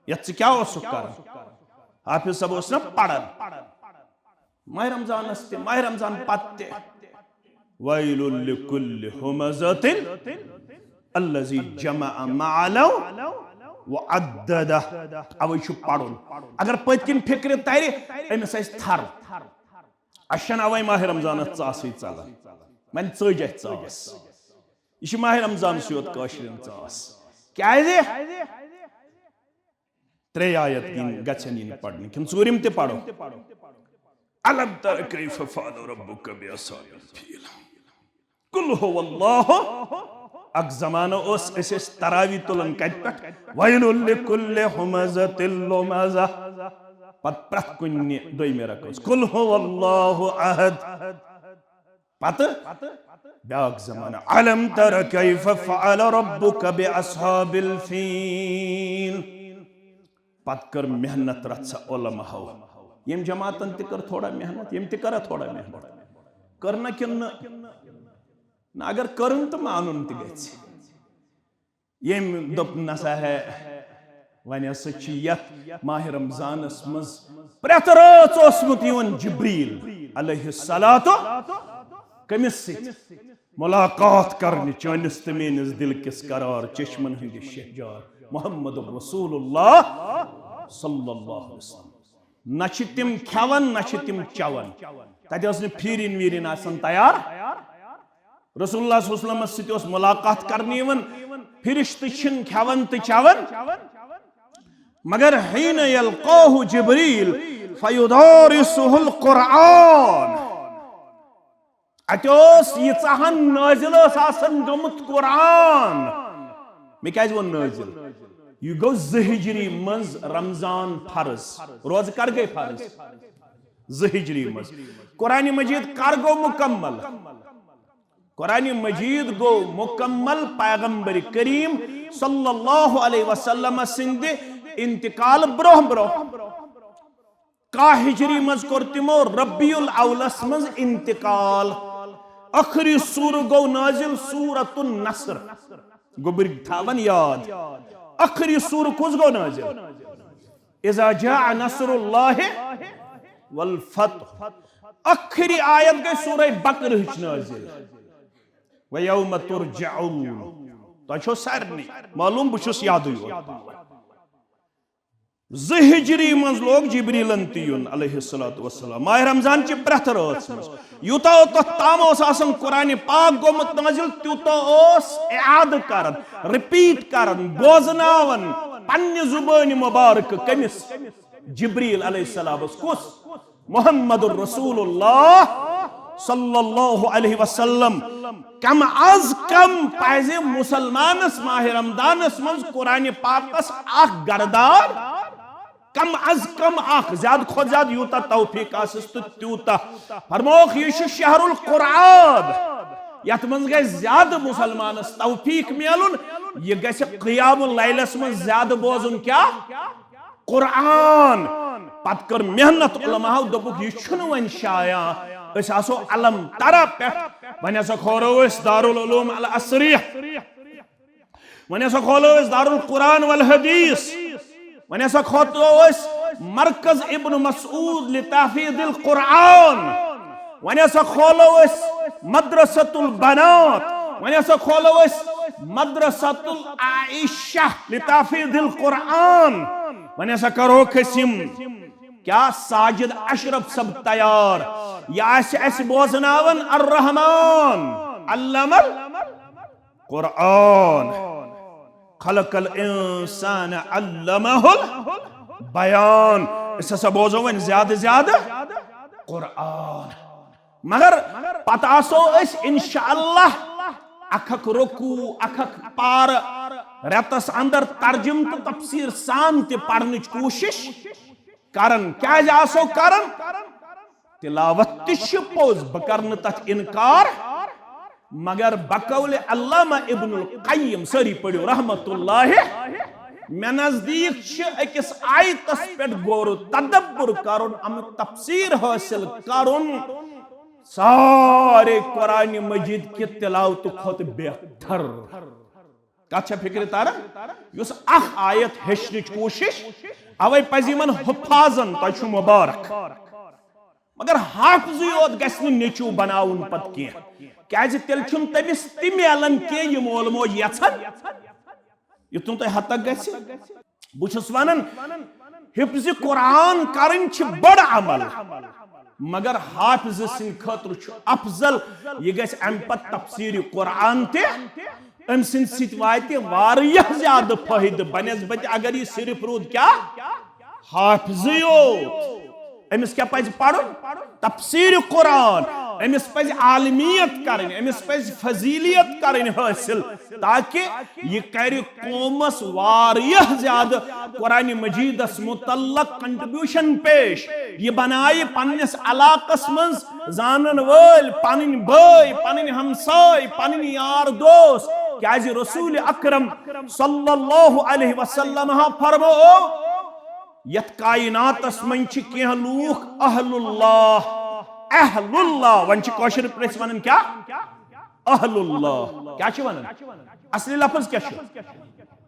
یتھ ژٕ کیٛاہ اوسُکھ کران؟ حافظ صٲب اوس نا پران۔ ماہِ رمضانس تہِ، ماہِ رمضان پتہٕ تہِ۔ ویل لکل ہمزۃ الذی جمع مالا وعددہ۔ اوے چھُ پرُن۔ اگر پٔتۍ کِنۍ فکرِ ترِ، أمِس آسہِ تھر۔ اَسہِ چھَنہٕ اوے ماہِ رمضانس ژاسٕے ژلان۔ وۄنۍ ژٔج اَسہِ ژاس۔ یہِ چھِ ماہِ رمضانسٕے یوت کٲشرٮ۪ن ژاس۔ کیازِ؟ ترٛے آیت یِن، گژھن یِن پرنہٕ۔ کِنہٕ ژوٗرِم تہِ پرو؟ الم تر کیف فعل ربک باصحاب الفیل۔ قل هو اللہ۔ اکھ زمانہٕ اوس، أسۍ ٲسۍ تراوی تُلان کتہِ پٮ۪ٹھ؟ ویل لکل ہمزۃ لمزہ۔ پتہٕ پرٛٮ۪تھ کُنہِ دوٚیمہِ رکعت قل هو اللہ احد۔ پتہٕ بیاکھ زمانہٕ، الم تر کیف فعل ربک باصحاب الفیل۔ پتہٕ کٔر محنت رژھا علماہو۔ ییٚمۍ جماعتن تہِ کٔر تھوڑا محنت، ییٚمۍ تہِ کٔرا تھوڑا محنت؟ کٔر نہ کِنہٕ نہٕ؟ نہ، اگر کٔرٕن تہٕ مانُن تہِ گژھِ۔ ییٚمۍ دوٚپ، نسا ہے، وۄنۍ ہسا چھِ یتھ ماہِ رمضانس منٛز پرٛٮ۪تھ رٲژ اوسمُت یِوان جبریل علیہ الصلوۃ کٔمِس سۭتۍ؟ ملاقات کرنہِ چٲنِس تہٕ میٲنِس دل کِس قرار چشمن ہٕنٛدِ شہجار محمد رسول اللہ صلی اللہ علیہ وسلم۔ نہ چھِ تِم کھٮ۪وان، نہ چھِ تِم چٮ۪وان۔ تتہِ ٲس نہٕ پھیٖرِن ویٖرِن آسان تیار۔ رسول اللہ صلی اللہ علیہ وسلمس سۭتۍ اوس ملاقات کرنہٕ یِوان۔ فرشتہٕ چھِنہٕ کھٮ۪وان تہٕ چٮ۪وان، مگر حین یلقاہ جبریل فیدارسہ القرآن۔ اتہِ اوس ییٖژاہن نٲزِل ٲس آسان گٔمٕژ قرآن۔ مےٚ کیازِ ووٚن نٲزِل؟ یہِ گوٚو زٕ ہجری منٛز رمضان فرض۔ روزٕ کر گٔے فرض؟ زٕ ہجری منٛز۔ قرآن مجید کر گوٚو مکمل؟ قرآن مجید گوٚو مکمل پیغمبر کریم صلی اللہ علیہ وسلم سٕنٛدِ انتقال برونٛہہ برونٛہہ۔ کاہ ہجری منٛز کوٚر تِمو ربیع الاولس منٛز انتقال۔ ٲخری سورٕ گوٚو نازل سورۃ النصر۔ گوٚبرۍ تھاوان یاد، ٲخری سورٕ کُس گوٚو نازل؟ اذا جاء نصر اللہ والفتح۔ ٲخری آیت گٔے سورہ بقرہٕچ نازل، ویوم ترجعون۔ تۄہہِ چھو سارنٕے معلوم، بہٕ چھُس یادٕے یوت پاوان۔ زٕ ہجری منٛز لوگ جبریلن تہِ یُن علیہ الصلوۃ والسلام ماہ رمضان چہِ پرٛٮ۪تھ رٲژ منٛز۔ یوٗتاہ اوٚتتھ تام اوس آسان قرآن پاک گوٚمُت نازل، تیوٗتاہ اوس اعادٕ کران، رپیٹ کران، بوزناوان پننہِ زبٲنہِ مبارکہٕ۔ کٔمِس؟ جبریل علیہ السلامس۔ کُس؟ محمد رسول اللہ صلی اللہ علیہ وسلم۔ کم از کم پزِ مسلمانس ماہ رمضانس منٛز قرآن پاکس اکھ گردار، کم از کم اکھ، زیادٕ کھۄتہٕ زیادٕ یوٗتاہ توفیق آسٮ۪س تہٕ تیوٗتاہ۔ فرمووُکھ، یہِ چھُ شہر القرآن، یتھ منٛز گژھِ زیادٕ مسلمانس توفیق میلُن، یہِ گژھِ قیام اللیلس منٛز زیادٕ بوزُن۔ کیٛاہ؟ قرآن۔ پتہٕ کٔر محنت علماہو، دوٚپُکھ، یہِ چھُنہٕ وۄنۍ شایع، أسۍ آسو الم ترہ پٮ۪ٹھ، وۄنۍ ہسا کھولو أسۍ دارالعلوم العصریہ، وۄنۍ ہسا کھولو أسۍ دارالقرآن والحدیث، وۄنۍ ہسا کھولو أسۍ مرکز ابن مسعود لتحفیظ القرآن، وۄنۍ ہسا کھولو أسۍ مدرسۃ البنات، وۄنۍ ہسا کھولو أسۍ مدرسۃ العائشہ لتحفیظ القرآن، وۄنۍ ہسا کرو أسۍ یِم کیا ساجد اشرف صٲب تیار، یہِ آسہِ اَسہِ بوزناوان الرحمن علم القرآن، خلق الانسان علمہ البیان۔ أسۍ ہسا بوزو وۄنۍ زیادٕ زیادٕ قرآن، مگر پتہٕ آسو أسۍ انشاءاللہ اکھ اکھ رکوع، اکھ اکھ پارٕ رٮ۪تس اندر ترجمہٕ تہٕ تفسیٖر سان تہِ پرنٕچ کوٗشش کران۔ کیازِ آسو کران؟ تلاوت تہِ چھِ پوٚز، بہٕ کرٕ نہٕ تتھ انکار، مگر بقول علامہ ابن القیم، سٲری پٔرِو رحمت اللہ، مےٚ نزدیٖک چھِ أکِس آیتس پٮ۪ٹھ غور و تدبر کرُن، امیُک تفسیٖر حٲصِل کرُن، سارے قرآن مجید کہِ تلاوتہٕ کھۄتہٕ بہتر۔ کتھ چھا فکرِ تران؟ یُس اکھ آیت ہیٚچھنٕچ کوٗشش، اوے پزِ یِمن حفاظن، تۄہہِ چھُو مبارک۔ مگر حافظٕے یوت گژھِ نہٕ نیٚچوٗ بناوُن پتہٕ کینٛہہ، کیازِ تیٚلہِ چھُنہٕ تٔمِس تہِ میلان کینٛہہ یہِ مول موج یژھان۔ یُتھ نہٕ تۄہہِ ہتک گژھِ۔ بہٕ چھُس ونان، حفظ قرآن کرٕنۍ چھِ بٔڑ عمل، مگر حافظ سٕنٛدِ خٲطرٕ چھُ افضل، یہِ گژھِ امہِ پتہٕ تفسیٖر قرآن تہِ، أمۍ سٕنٛدِ سۭتۍ واتہِ واریاہ زیادٕ فٲیدٕ بنسبت اگر یہِ صرف روٗد کیٛاہ؟ حافظٕے یوت۔ أمِس کیٛاہ پزِ پرُن؟ تفسیٖر قرآن۔ أمِس پزِ عالمیت کرٕنۍ، أمِس پزِ فضیلیت کرٕنۍ حٲصِل، تاکہ یہِ کرِ قومس واریاہ زیادٕ قرآن مجیدس متعلق کنٹریبیوشن پیش۔ یہِ بنایہِ پننِس علاقس منٛز زانن وٲلۍ، پنٕنۍ بٲے، پنٕنۍ ہمساے، پنٕنۍ یار دوس۔ کیازِ رسول اکرم صلی اللہ علیہ وسلم ہا فرمو، یتھ کائناتس منٛز چھِ کینٛہہ لوٗکھ اہل اللہ، اہل اللہ، وۄنۍ چھِ کٲشِر پٲٹھۍ أسۍ ونان کیٛاہ؟ اہل اللہ۔ کیٛاہ چھِ ونان؟ اصلی لفظ کیٛاہ چھُ؟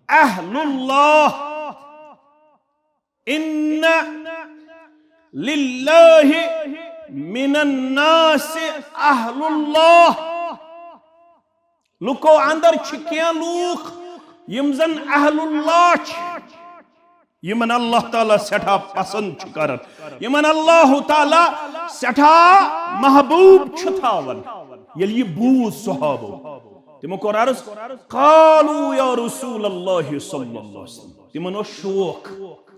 اہل اللہ۔ ان للہ من الناس اہل اللہ۔ لُکو اندر چھِ کینٛہہ لوٗکھ یِم زن اہل اللہ چھِ، یِمن اللہ تعالیٰ سٮ۪ٹھاہ پسند چھُ کران، یِمن اللہ تعالیٰ سٮ۪ٹھاہ محبوب چھُ تھاوان۔ ییٚلہِ یہِ بوٗز صحابو، تِمو کوٚر عرض، قالوا یا رسول اللہ صلی اللہ علیہ وسلم، تِمن اوس شوق،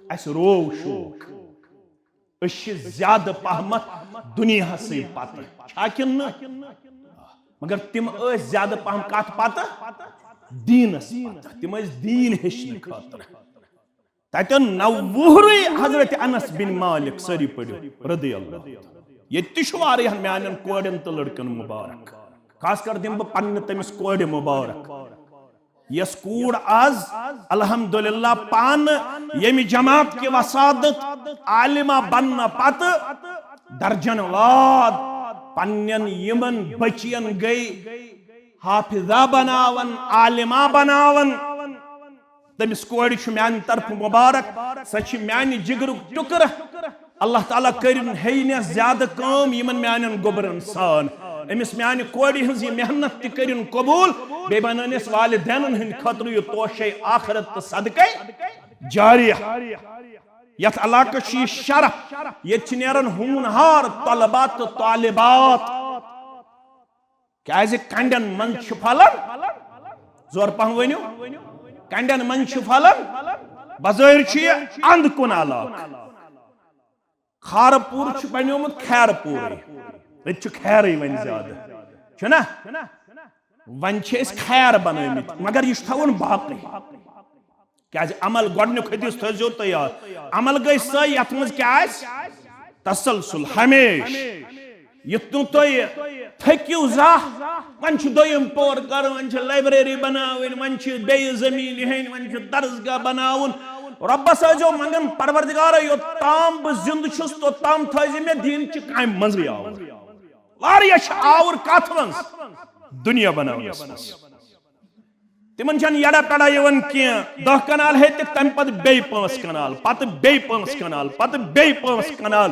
اسہِ روو شوق۔ أسۍ چھِ زیادٕ پہمتھ دُنیاہسٕے پتہٕ، چھا کِنہٕ نہٕ؟ مگر تِم ٲسۍ زیادٕ پہم کتھ پتہٕ؟ دیٖنس پتہٕ۔ تِم ٲسۍ دیٖن ہیٚچھنہٕ خٲطرٕ۔ تتٮ۪ن نوٚو وُہرٕے حضرت انس بن مالک، سٲری پٔرِو، رضی اللہ عنہ۔ ییٚتہِ تہِ چھُ واریاہن میانٮ۪ن کورٮ۪ن تہٕ لڑکن مبارک۔ خاص کر دِمہٕ بہٕ پننہِ تٔمِس کورِ مُبارک، یۄس کوٗر آز الحمدللہ پانہٕ ییٚمہِ جماعت کہِ وسادت عالمہ بننہٕ پتہٕ درجن واد پننٮ۪ن یِمن بچین گٔے حافظہ بناون، عالمہ بناون۔ تٔمِس کورِ چھُ میانہِ طرفہٕ مُبارک، سۄ چھِ میانہِ جگرُک ٹُکرٕ۔ اللہ تعالیٰ کٔرِن ہیٚیہِ نٮ۪س زیادٕ کٲم یِمن میانٮ۪ن گوٚبرن سان۔ أمِس میانہِ کورِ ہٕنٛز یہِ محنت تہِ کٔرِن قبوٗل، بیٚیہِ بنٲونٮ۪س والدینن ہٕنٛدِ خٲطرٕ یہِ توشے آخرت تہٕ صدقے جاریہ۔ یتھ علاقس چھُ یہِ شرف، ییٚتہِ چھِ نیران ہونہار طلبہ تہٕ طالبات۔ کیازِ کنڈٮ۪ن منٛز چھِ پھلان، زور پہم ؤنِو، کنڈٮ۪ن منٛز چھِ پھلان۔ بظٲہِر چھُ یہِ اند کُن علاقہٕ۔ خارپوٗر چھُ بنیومُت خیرپوٗرٕے، ییٚتہِ چھُ خیرٕے وۄنۍ زیادٕ، چھُنہ؟ وۄنۍ چھِ أسۍ خیر بنٲومٕتۍ، مگر یہِ چھُ تھاوُن باقٕے۔ کیازِ عمل گۄڈنیُک حدیث تھٲیزیو تُہۍ یاد۔ عمل گٔے سۄے یتھ منٛز کیٛاہ آسہِ؟ تسلسل ہمیشہ۔ یُتھ نہٕ تُہۍ تھٔکِو زانٛہہ۔ وۄنۍ چھُ دوٚیِم پور کرُن، وۄنۍ چھِ لایبریری بناوٕنۍ، وۄنۍ چھِ بیٚیہِ زٔمیٖن ہیٚنۍ، وۄنۍ چھُ درسگاہ بناوُن۔ رۄبس ٲسۍزیو منٛگان، پروردگارا، یوٚتام بہٕ زِندٕ چھُس، توٚتام تھٲیزِ مےٚ دیٖنچہِ کامہِ منٛزٕے آوُر۔ واریاہ چھِ آوُر کتھ منٛز؟ دُنیا بناونس منٛز۔ تِمن چھنہٕ یڑا پیڑا یِوان کینٛہہ۔ دَہ کنال ہیٚتِکھ، تمہِ پتہٕ بیٚیہِ پانٛژھ کنال، پتہٕ بیٚیہِ پانٛژھ کنال، پتہٕ بیٚیہِ پانٛژھ کنال۔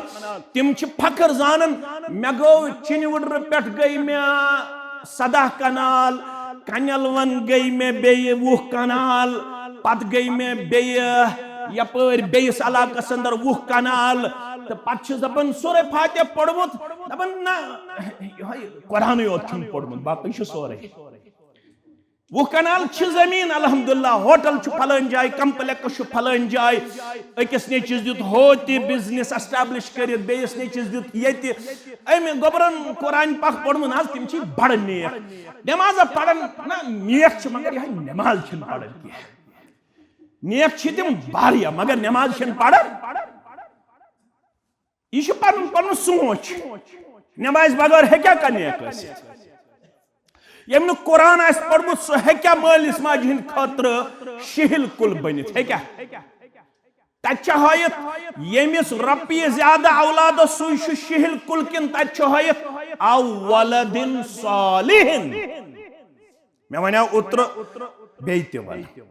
تِم چھِ فخر زانان، مےٚ گوٚو چِنہِ وُڈرٕ پٮ۪ٹھ گٔے مےٚ سداہ کنال، کنٮ۪ل ون گٔے مےٚ بیٚیہِ وُہ کنال، پتہٕ گٔے مےٚ بیٚیہِ یپٲرۍ بیٚیِس علاقس اندر وُہ کنال۔ تہٕ پتہٕ چھِ دپان سورہ فاتحہ پوٚرمُت، دپان نہ، یِہوٚے قرآنٕے یوت چھُم پوٚرمُت، باقٕے چھُ سورُے۔ وُہ کنال چھِ زٔمیٖن، الحمدللہ، ہوٹل چھُ پھلٲنۍ جایہِ، کمپلیکس چھُ پھلٲنۍ جایہِ۔ أکِس نیٚچوِس دیُت ہوتہِ بزنس ایسٹیبلش کٔرِتھ، بیٚیِس نیٚچوِس دیُت ییٚتہِ۔ أمۍ گوٚبرن قرآن پاک پوٚرمُت، نہ حظ، تِم چھِ بڑٕ نیک۔ نٮ۪مازا پران؟ نہ، نیک چھِ، مگر یِہوٚے نٮ۪ماز چھِنہٕ پران کینٛہہ۔ نیک چھِ تِم واریاہ، مگر نٮ۪ماز چھِنہٕ پران۔ یہِ چھُ پنُن پنُن سونچ۔ نمازِ بغٲر ہیٚکیٛاہ کانٛہہ نیک ٲسِتھ؟ ییٚمۍ نہٕ قرآن آسہِ پوٚرمُت، سُہ ہیٚکیٛاہ مٲلِس ماجہِ ہٕنٛدِ خٲطرٕ شِہِل کُل بٔنِتھ؟ ہیٚکیٛاہ؟ تَتہِ چھِ ہٲیِتھ، ییٚمِس رۄپیہِ زیادٕ اولاد اوس، سُے چھُ شِہِل کُل، کِنہٕ تَتہِ چھُ ہٲیِتھ، "او ولدٍ صالحٍ"؟ مےٚ وَنیٛاو اوترٕ، بیٚیہِ تہِ وَنہٕ۔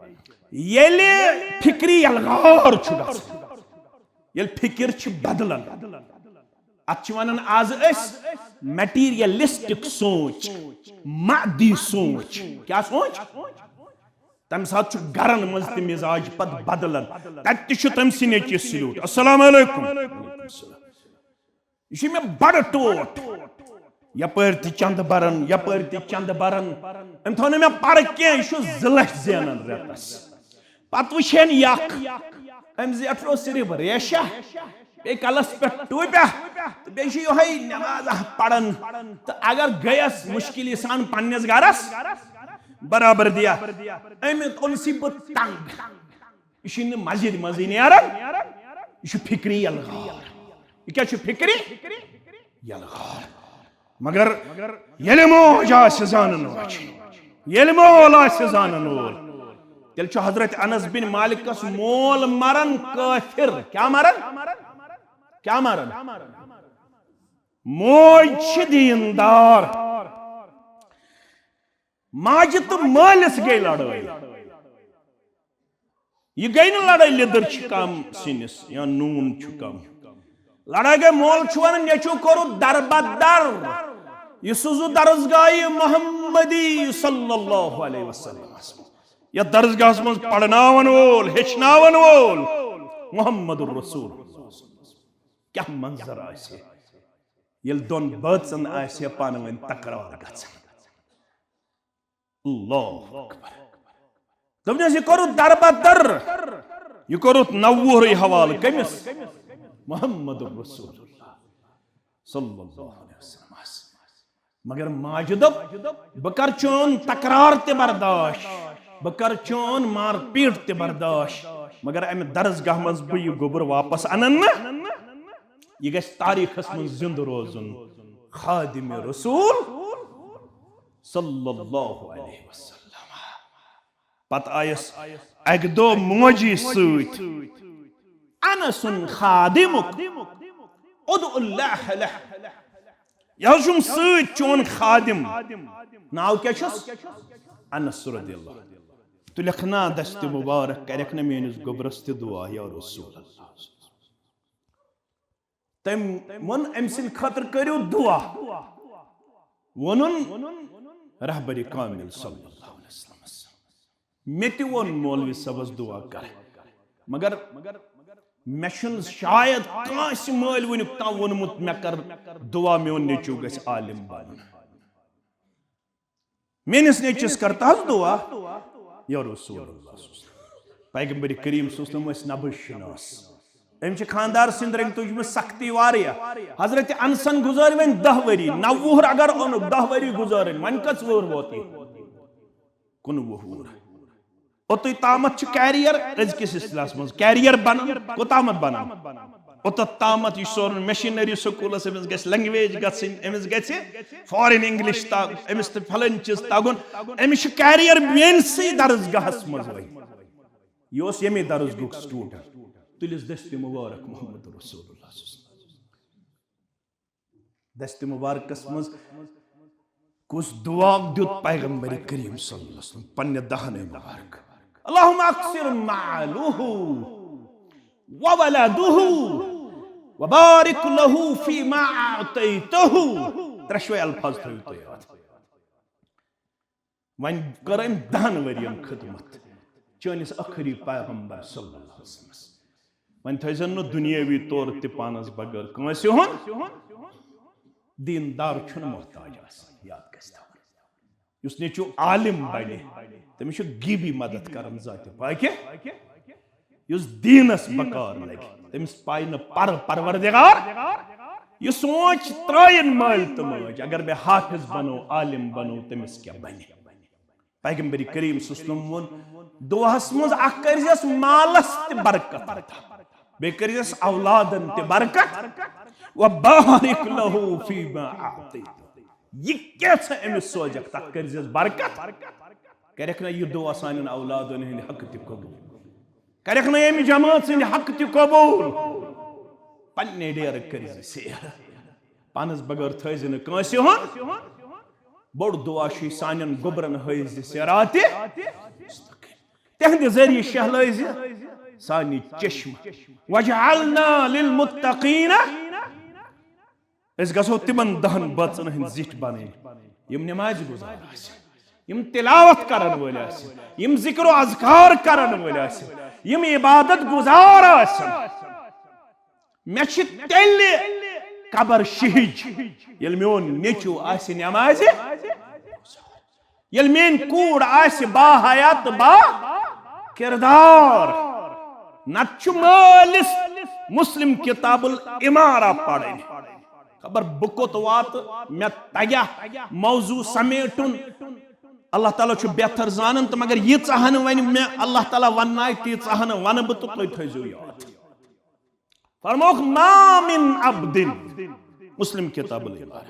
ییٚلہِ فِکری یلغار چھُ گژھان، ییٚلہِ فِکر چھِ بدلان، اَتھ چھِ وَنان آز أسۍ میٹیریلسٹک سونچ، مادی سونچ۔ کیٛاہ سونچ؟ تَمہِ ساتہٕ چھُ گرن منٛز تہِ مزاج پتہٕ بدلان۔ تَتہِ تہِ چھُ تٔمۍ سٕے نیٚچوِس سلیوٹ۔ السلام علیکم۔ یہِ چھُ مےٚ بڑٕ ٹوٹھ۔ یپٲرۍ تہِ چندٕ بران، یپٲرۍ تہِ چندٕ بران۔ أمۍ تھوٚو نہٕ مےٚ پرٕ کینٛہہ، یہِ چھُ زٕ لچھ زینان رٮ۪تس۔ پتہٕ وٕچھن یہِ اکھ، أمۍ زیٹھرو صرف ریشہ، بیٚیہِ کلس پٮ۪ٹھ ٹوپیہ، تہٕ بیٚیہِ چھُ یِہوٚے نٮ۪مازا پران۔ تہٕ اگر گٔیس مُشکِلی سان پننِس گرس، برابر دِیا، أمۍ اوٚن سی بہٕ تنگ۔ یہِ چھُنہٕ مسجد منٛزٕے نیران، یہِ چھُ فِکری یلغار۔ یہِ کیٛاہ چھُ فِکری یلغار؟ مگر ییٚلہِ موج آسہِ زانن واجِنۍ، ییٚلہِ مول آسہِ زانن وول، تیٚلہِ چھُ حضرت انس بن مالکس مول مران کٲفِر۔ کیٛاہ مران؟ کیٛاہ مران؟ موج چھِ دیٖندار۔ ماجہِ تہٕ مٲلِس گٔے لڑٲے۔ یہِ گٔے نہٕ لڑٲے، لیٚدٕر چھِ کم سِنِس یا نوٗن چھُ کم۔ لڑٲے گٔے، مول چھُ ونان، نیٚچوٗ کوٚرُتھ دربدر۔ یہِ سوٗزُو درسگاہہِ محمدی صلی اللہ علیہ وسلمس منٛز۔ یتھ درسگاہس منٛز پرناون وول، ہیٚچھناون وول محمد الرسول۔ کیٛاہ منظر آسہِ، ییٚلہِ دۄن بٲژن آسہِ پانہٕ ؤنۍ تکرار گژھان۔ اللہ اکبر۔ دوٚپنس، یہِ کوٚرُتھ دربدر، یہِ کوٚرُتھ نوُہرٕے حوالہٕ۔ کٔمِس؟ محمد رسول اللہ صلی اللہ علیہ وسلم۔ مگر ماجہِ دوٚپ، بہٕ کرٕ چون تکرار تہِ برداشت، بہٕ کرٕ چون مار پیٖٹ تہِ برداشت، مگر امہِ درسگاہ منٛز بہٕ یہِ گوٚبُر واپس انن نہٕ، یہِ گژھِ تاریخس منٛز زندٕ روزُن۔ خادم رسول صلی اللہ علیہ وسلم۔ پتہٕ آیس اکہِ دۄہ موجی سۭتۍ انس خادمک، ادع اللہ لہ، یہِ حظ چھُم سۭتۍ چون خادم، ناو کیٛاہ چھُس؟ انس رضی اللہ۔ تُلکھ نا دست مبارک، کرکھ نا میٲنِس گوٚبرس تہِ دعا، یا رسول اللہ۔ تٔمۍ ووٚن، أمۍ سٕنٛدِ خٲطرٕ کٔرِو دعا۔ ووٚنُن رہبرِ کامل صلی اللہ علیہ وسلمس۔ مےٚ تہِ ووٚن مولوی صٲبس دعا کر، مگر مےٚ چھُنہٕ شاید کٲنٛسہِ مٲلۍ وٕنیُک تام ووٚنمُت، مےٚ کر دعا، میون نیٚچو گژھِ عالم بنُن۔ میٲنِس نیٚچوِس کر تہٕ حظ دعا، یا رسول اللہ۔ پیغمبر کریم صلی اللہ علیہ وسلم ٲسۍ نبض شناس۔ أمۍ چھِ خاندار سٕنٛدۍ رٔنگۍ تُجمٕژ سختی واریاہ۔ حضرت انسن گُزٲرۍ وۄنۍ دَہ ؤری، نَو وُہُر اگر اوٚنُکھ، دَہ ؤری گُزٲرٕنۍ، وۄنۍ کٔژ وُہُر ووت یہِ؟ کُنوُہ وُہُر۔ اوٚتُے تامَتھ چھُ کیریئر أزکِس اصطلاحس منٛز، کیریئر بنان، کوٚتامَتھ بنان؟ اوٚتَتھ تامَتھ، یہِ چھُ سورُن مشینری سکوٗلَس، أمِس گژھِ لینگویج گژھٕنۍ، أمِس گژھِ فارین انگلش تہ-، أمِس تہٕ فلٲنۍ چیٖز تَگُن، أمِس چھُ کیریئر میٲنسٕے درسگاہَس منٛز وۄنۍ۔ یہِ اوس ییٚمے درسگاہُک سٹوڈنٹ۔ تُلِس دستِ مبارک محمد رسول اللہ صلی اللہ علیہ وسلم۔ دستِ مبارکس منٛز کُس دعا دیُت پیغمبر کریم صلی اللہ علیہ وسلم پننہِ دہنہِ مبارک؟ اللہم اکثر مالہ وولدہ وبارک لہ فیما اعطیتہ۔ ترٛشوے الفاظ تھٲیِو تُہۍ یاد۔ وۄنۍ کٔر أمۍ دَہَن ؤرین خدمت چٲنِس ٲخری پیغمبر صلی اللہ علیہ وسلمس۔ وۄنۍ تھٲیزٮ۪ن نہٕ دُنیٲوی طور تہِ پانس بغٲر کٲنٛسہِ ہُنٛد۔ دیٖندار چھُنہٕ محتاج آسان، یاد گژھِ تھاوُن۔ یُس نیٚچو عالم بنہِ، تٔمِس چھُ غیبی مدد کران ذاتِ پاکہِ۔ یُس دیٖنس بکار لگہِ، تٔمِس پایہِ نہٕ پر پروردگار۔ یہِ سونچ ترٲیِن مٲلۍ تہٕ مٲج، اگر مےٚ حافظ بنو، عالم بنو، تٔمِس کیٛاہ بنہِ؟ پیغمبر کریم صلی اللہ علیہ وسلم ووٚن، دعاہس منٛز اکھ کٔرزٮ۪س مالس تہِ برکت عطا، بیٚیہِ کٔرزٮ۪س اولادن تہِ برکت۔ وبارک لہ فیما اعطیتہ۔ یہِ کیٛاہ ژٕ أمِس سوزکھ، تتھ کٔرزٮ۪س برکت۔ کرکھ نہ یہِ دعا سانٮ۪ن اولادن ہٕنٛدِ حق تہِ قبول؟ کرکھ نہ ییٚمہِ جماعت سٕنٛدِ حق تہِ قبول؟ پننہِ ڈیرٕ کٔرۍ زِ سیر۔ پانس بغٲر تھٲوۍ زِ نہٕ کٲنٛسہِ ہُنٛد۔ بوٚڑ دعا چھُ یہِ سانٮ۪ن گوٚبرن ہٲوۍ زِ صراطِ مستقیم۔ تِہنٛدِ ذٔریعہٕ شہلٲوۍ زِ سانہِ چشمہٕ۔ واجعلنا للمتقین۔ أسۍ گژھو تِمن دہن بٲژن ہٕنٛدۍ زِٹھۍ بنٕنۍ، یِم نمازِ گُزار آسن، یِم تلاوت کرن وٲلۍ آسن، یِم ذکر و اذکار کرن وٲلۍ آسن، یِم عبادت گُزار آسن۔ مےٚ چھِ تیٚلہِ قبر شِہِج، ییٚلہِ میون نیٚچو آسہِ نمازِ، ییٚلہِ میٲنۍ کوٗر آسہِ با حیا تہٕ با کردار، نتہٕ چھُ مٲلِس مسلم کتاب الامارہ پرٕنۍ۔ خبر بہٕ کوٚت واتہٕ، مےٚ تگیٛاہ موضوع سمیٹُن۔ اللہ تعالیٰ چھُ بہتر زانان تہٕ مگر ییٖژاہ ہن وۄنۍ مےٚ اللہ تعالیٰ وننایہِ، تیٖژاہ ہن ونہٕ بہٕ تہٕ تُہۍ تھٲیزیو یاد۔ فرمووُکھ، ما من عبد، مسلم کتاب الامارہ،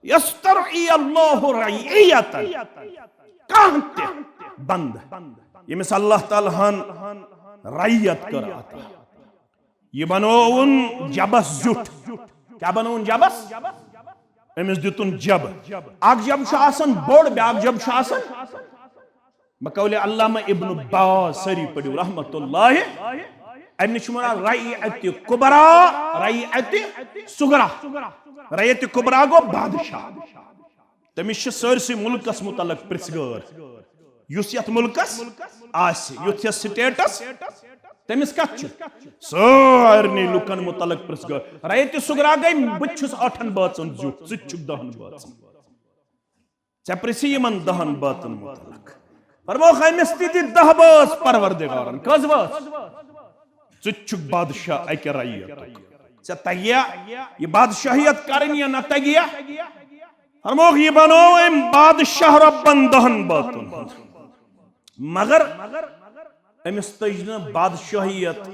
یسترعی اللہ رعیتا، کانٛہہ تہِ بندٕ ییٚمِس اللہ تعالیٰ ہن رعیت کٔر عطا، یہِ بنووُن جبس زیُٹھ۔ کیٛاہ بنووُن جبس؟ أمِس دیُتُن جب۔ اکھ جب چھُ آسان بوٚڑ، بیٛاکھ جب چھُ آسان۔ بقول علامہ ابن باز، سٲری پٔرِو رحمت اللہ، أمِس چھُ وَنان رعیت کبریٰ، رعیت صغریٰ۔ رعیت کبریٰ گوٚو بادشاہ۔ تٔمِس چھِ سٲرسٕے مُلکس مُتعلق پرٛژھ گٲر۔ یُس یتھ مُلکس آسہِ، یُتھ یتھ سٹیٹس، تٔمِس کتھ چھُ؟ سارنٕے لُکن مُتعلق پرٛژھ گٲر۔ رعیت صغریٰ گٔے، بہٕ تہِ چھُس ٲٹھن بٲژن زیُٹھ، ژٕ تہِ چھُکھ دہن بٲژن۔ ژےٚ پرژھی یِمن دہن بٲژن مُتعلق۔ فرمووُکھ، أمِس تہِ دِتۍ دہ بٲژ پروردگارن۔ کٔژ بٲژ؟ ژٕ تہِ چھُکھ بادشاہ اکہِ رعیتُک۔ ژےٚ تگیا یہِ بادشاہیت کرٕنۍ یا نہ تگیا؟ فرمووُکھ، یہِ بنوو أمۍ بادشاہ رۄبن دہن بٲژن ہُنٛد۔ مگر أمِس تٔج نہٕ بادشاہیت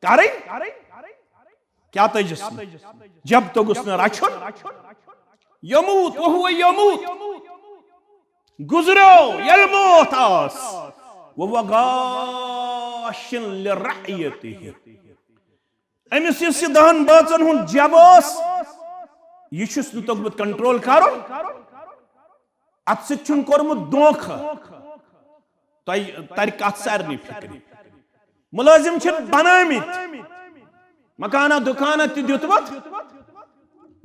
کرٕنۍ۔ کیٛاہ تٔجِس نہٕ؟ جب توٚگُس نہٕ رچھُن۔ یموت وہو یموت، گزریو ییٚلہِ موت آس، وہو غاشن لرعیتہ، أمِس یُس یہِ دہن بٲژن ہُنٛد جب اوس، یہِ چھُس نہٕ توٚگمُت کنٹرول کرُن، اتھ سۭتۍ چھُن کوٚرمُت دھوکہٕ، تۄہہِ ترِ کتھ سارنٕے فکرِ۔ مُلٲزِم چھِ بنٲومٕتۍ، مکانہ دُکانہ تہِ دیُتمُت،